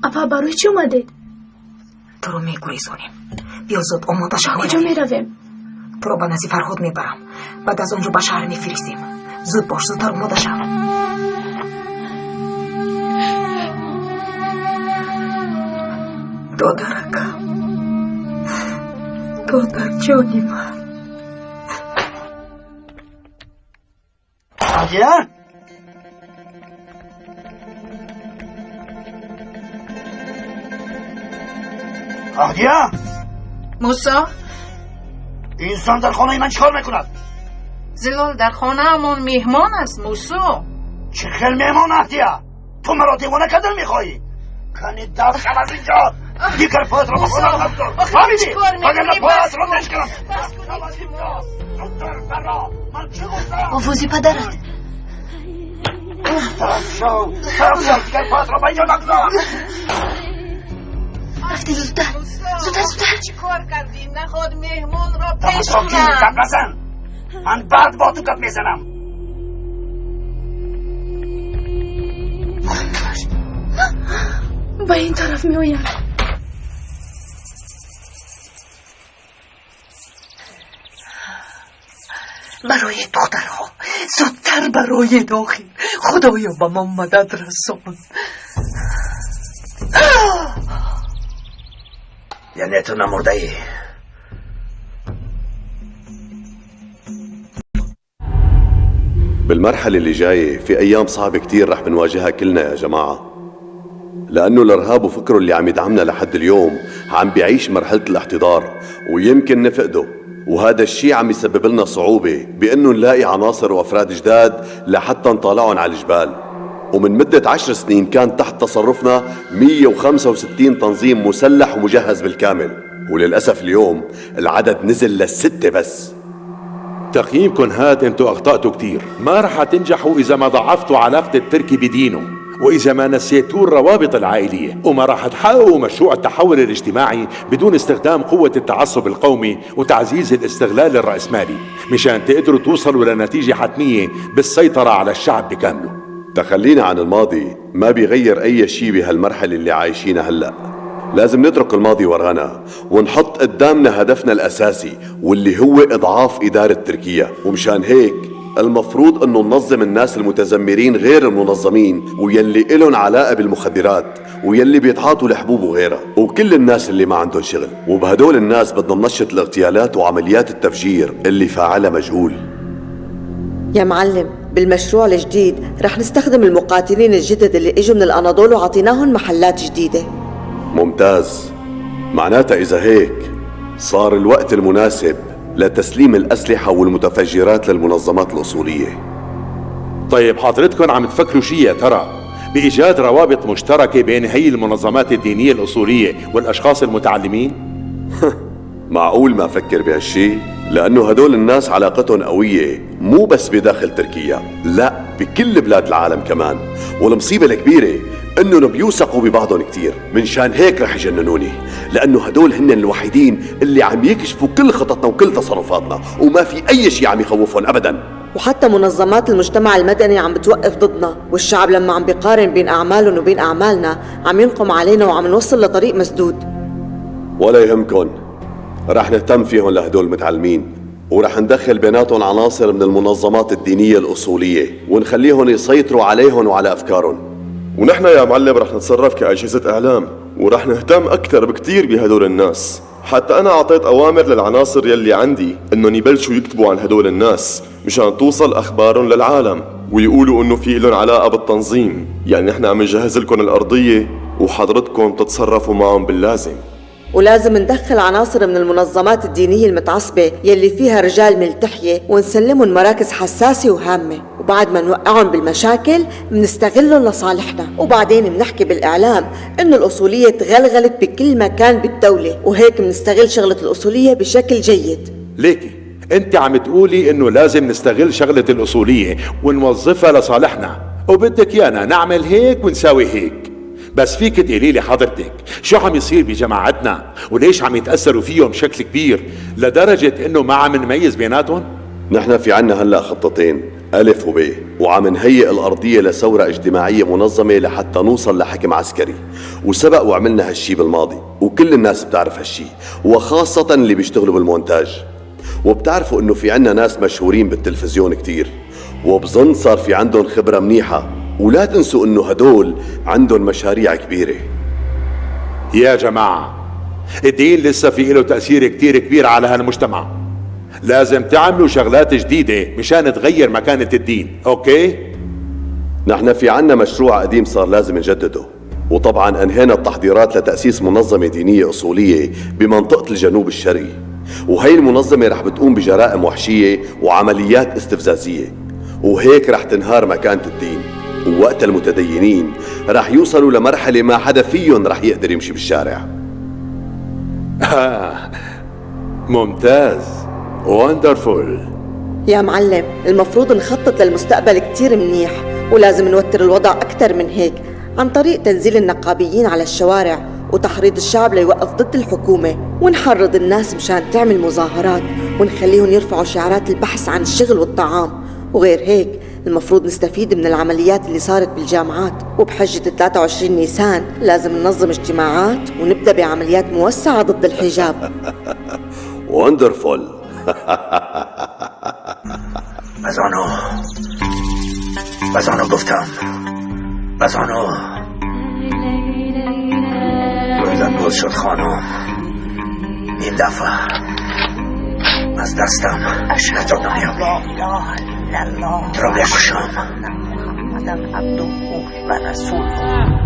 Апа, барои чӣ омадед? Туро мегурезонем. Биё зуд омода шав. Куҷо меравем? Туро ба назди Фарҳод мебарам. Баъд аз он ҷо ба шаҳр мефиристем. Зуд бош, зудтар омода шав. Додаракам, додарҷони ман. Аҳдия? Аҳдия? Мусо? Инсон дар хонаи ман чикор мекунад? Зилол дар хонаамон меҳмон аст, Мусо. Чӣ хел меҳмон, Аҳдия? Ту маро девона кардан мехоҳӣ? Кани дафт шав аз инҷо! Дигар поятро ба хонаам нагузор! Фаҳмидӣ? Вагарна поятро мешканам! Овози падарат. Дафт шав! Дафт шав! Дигар поятро ба инҷо нагузор! Рафтем зудтар, зудтар, зудтар. Чӣ кор кардӣ? Наход меҳмонро пеш Тамошо кунам. гап назан! Ман баъд бо ту гап мезанам. Ба ин тараф меояд. Барои духтарҳо зудтар барои дохил. Худоё, ба мо мадад расон. Яъне ту намурдаӣ? بالمرحلة اللي جاية في أيام صعبة كتير رح بنواجهها كلنا يا جماعة، لأنه الإرهاب وفكره اللي عم يدعمنا لحد اليوم عم بيعيش مرحلة الاحتضار ويمكن نفقده، وهذا الشيء عم يسبب لنا صعوبة بأنه نلاقي عناصر وأفراد جداد لحتى نطالعهم على الجبال. ومن مدة 10 سنين كان تحت تصرفنا 165 تنظيم مسلح ومجهز بالكامل، وللأسف اليوم العدد نزل ل6 بس. تقييمكم هاد انتو اخطأتوا كتير، ما رح تنجحوا اذا ما ضعفتوا علاقة التركي بدينه، واذا ما نسيتوا الروابط العائلية، وما رح تحققوا مشروع التحول الاجتماعي بدون استخدام قوة التعصب القومي وتعزيز الاستغلال الرأسمالي مشان تقدروا توصلوا لنتيجة حتمية بالسيطرة على الشعب بكامله. تخلينا عن الماضي ما بيغير أي شيء بهالمرحلة اللي عايشينها هلأ. لازم نترك الماضي ورانا ونحط قدامنا هدفنا الأساسي واللي هو إضعاف إدارة تركيا، ومشان هيك المفروض أنه ننظم الناس المتذمرين غير المنظمين ويلي إلهم علاقة بالمخدرات ويلي بيتعاطوا الحبوب وغيرها وكل الناس اللي ما عندهم شغل، وبهدول الناس بدنا ننشط الاغتيالات وعمليات التفجير اللي فاعلها مجهول. يا معلم، بالمشروع الجديد رح نستخدم المقاتلين الجدد اللي اجوا من الأناضول وعطيناهم محلات جديدة. ممتاز، معناتها إذا هيك صار الوقت المناسب لتسليم الأسلحة والمتفجرات للمنظمات الأصولية. طيب حضرتكم عم تفكروا شي يا ترى بإيجاد روابط مشتركة بين هي المنظمات الدينية الأصولية والأشخاص المتعلمين؟ معقول ما أفكر بهالشي؟ لأنه هدول الناس علاقتهم قوية مو بس بداخل تركيا، لا بكل بلاد العالم كمان، والمصيبة الكبيرة انهم بيوثقوا ببعضهم كتير، من شان هيك رح يجننوني، لانه هدول هن الوحيدين اللي عم يكشفوا كل خططنا وكل تصرفاتنا، وما في اي شيء عم يخوفهم ابدا. وحتى منظمات المجتمع المدني عم بتوقف ضدنا، والشعب لما عم بيقارن بين اعمالهم وبين اعمالنا عم ينقم علينا وعم نوصل لطريق مسدود. ولا يهمكن، رح نهتم فيهم لهدول المتعلمين، ورح ندخل بيناتهم عناصر من المنظمات الدينية الأصولية ونخليهم يسيطروا عليهم وعلى أفكارهم. ونحن يا معلم رح نتصرف كأجهزة إعلام، ورح نهتم أكثر بكتير بهدول الناس. حتى أنا أعطيت أوامر للعناصر يلي عندي إنهم يبلشوا يكتبوا عن هدول الناس مشان توصل أخبارهم للعالم ويقولوا إنه في لهم علاقة بالتنظيم. يعني نحن عم نجهز لكم الأرضية وحضرتكم تتصرفوا معهم باللازم. ولازم ندخل عناصر من المنظمات الدينية المتعصبة يلي فيها رجال ملتحية ونسلمهم مراكز حساسة وهامة، وبعد ما نوقعهم بالمشاكل منستغلهم لصالحنا، وبعدين منحكي بالإعلام إنه الأصولية تغلغلت بكل مكان بالدولة، وهيك منستغل شغلة الأصولية بشكل جيد. ليكي أنت عم تقولي إنه لازم نستغل شغلة الأصولية ونوظفها لصالحنا، وبدك يانا نعمل هيك ونساوي هيك، بس فيك تقولي لي حضرتك شو عم يصير بجماعتنا وليش عم يتأثروا فيهم بشكل كبير لدرجة انه ما عم نميز بيناتهم؟ نحن في عنا هلا خطتين، ألف وب، وعم نهيئ الأرضية لثورة اجتماعية منظمة لحتى نوصل لحكم عسكري، وسبق وعملنا هالشي بالماضي وكل الناس بتعرف هالشي، وخاصة اللي بيشتغلوا بالمونتاج، وبتعرفوا انه في عنا ناس مشهورين بالتلفزيون كتير، وبظن صار في عندهم خبرة منيحة، ولا تنسوا انه هدول عندهم مشاريع كبيرة. يا جماعة الدين لسه في له تأثير كتير كبير على هالمجتمع، لازم تعملوا شغلات جديدة مشان تغير مكانة الدين، okay؟ نحن في عنا مشروع قديم صار لازم نجدده، وطبعا أنهينا التحضيرات لتأسيس منظمة دينية أصولية بمنطقة الجنوب الشرقي، وهي المنظمة رح بتقوم بجرائم وحشية وعمليات استفزازية، وهيك رح تنهار مكانة الدين، ووقت المتدينين رح يوصلوا لمرحلة ما حدا فيهم رح يقدر يمشي بالشارع. ممتاز، wonderful. يا معلم، المفروض نخطط للمستقبل كتير منيح، ولازم نوتر الوضع أكتر من هيك عن طريق تنزيل النقابيين على الشوارع وتحريض الشعب ليوقف ضد الحكومة، ونحرض الناس مشان تعمل مظاهرات، ونخليهم يرفعوا شعارات البحث عن الشغل والطعام. وغير هيك المفروض نستفيد من العمليات اللي صارت بالجامعات، وبحجة 23 نيسان لازم ننظم اجتماعات ونبدأ بعمليات موسعة ضد الحجاب. وندرفول. بزانو بزانو گفتم بزانو رویدن باز شد خانم، این دفعه از دستم نجات نمیابی. تو را میکشم. محمدا عبده و رسوله.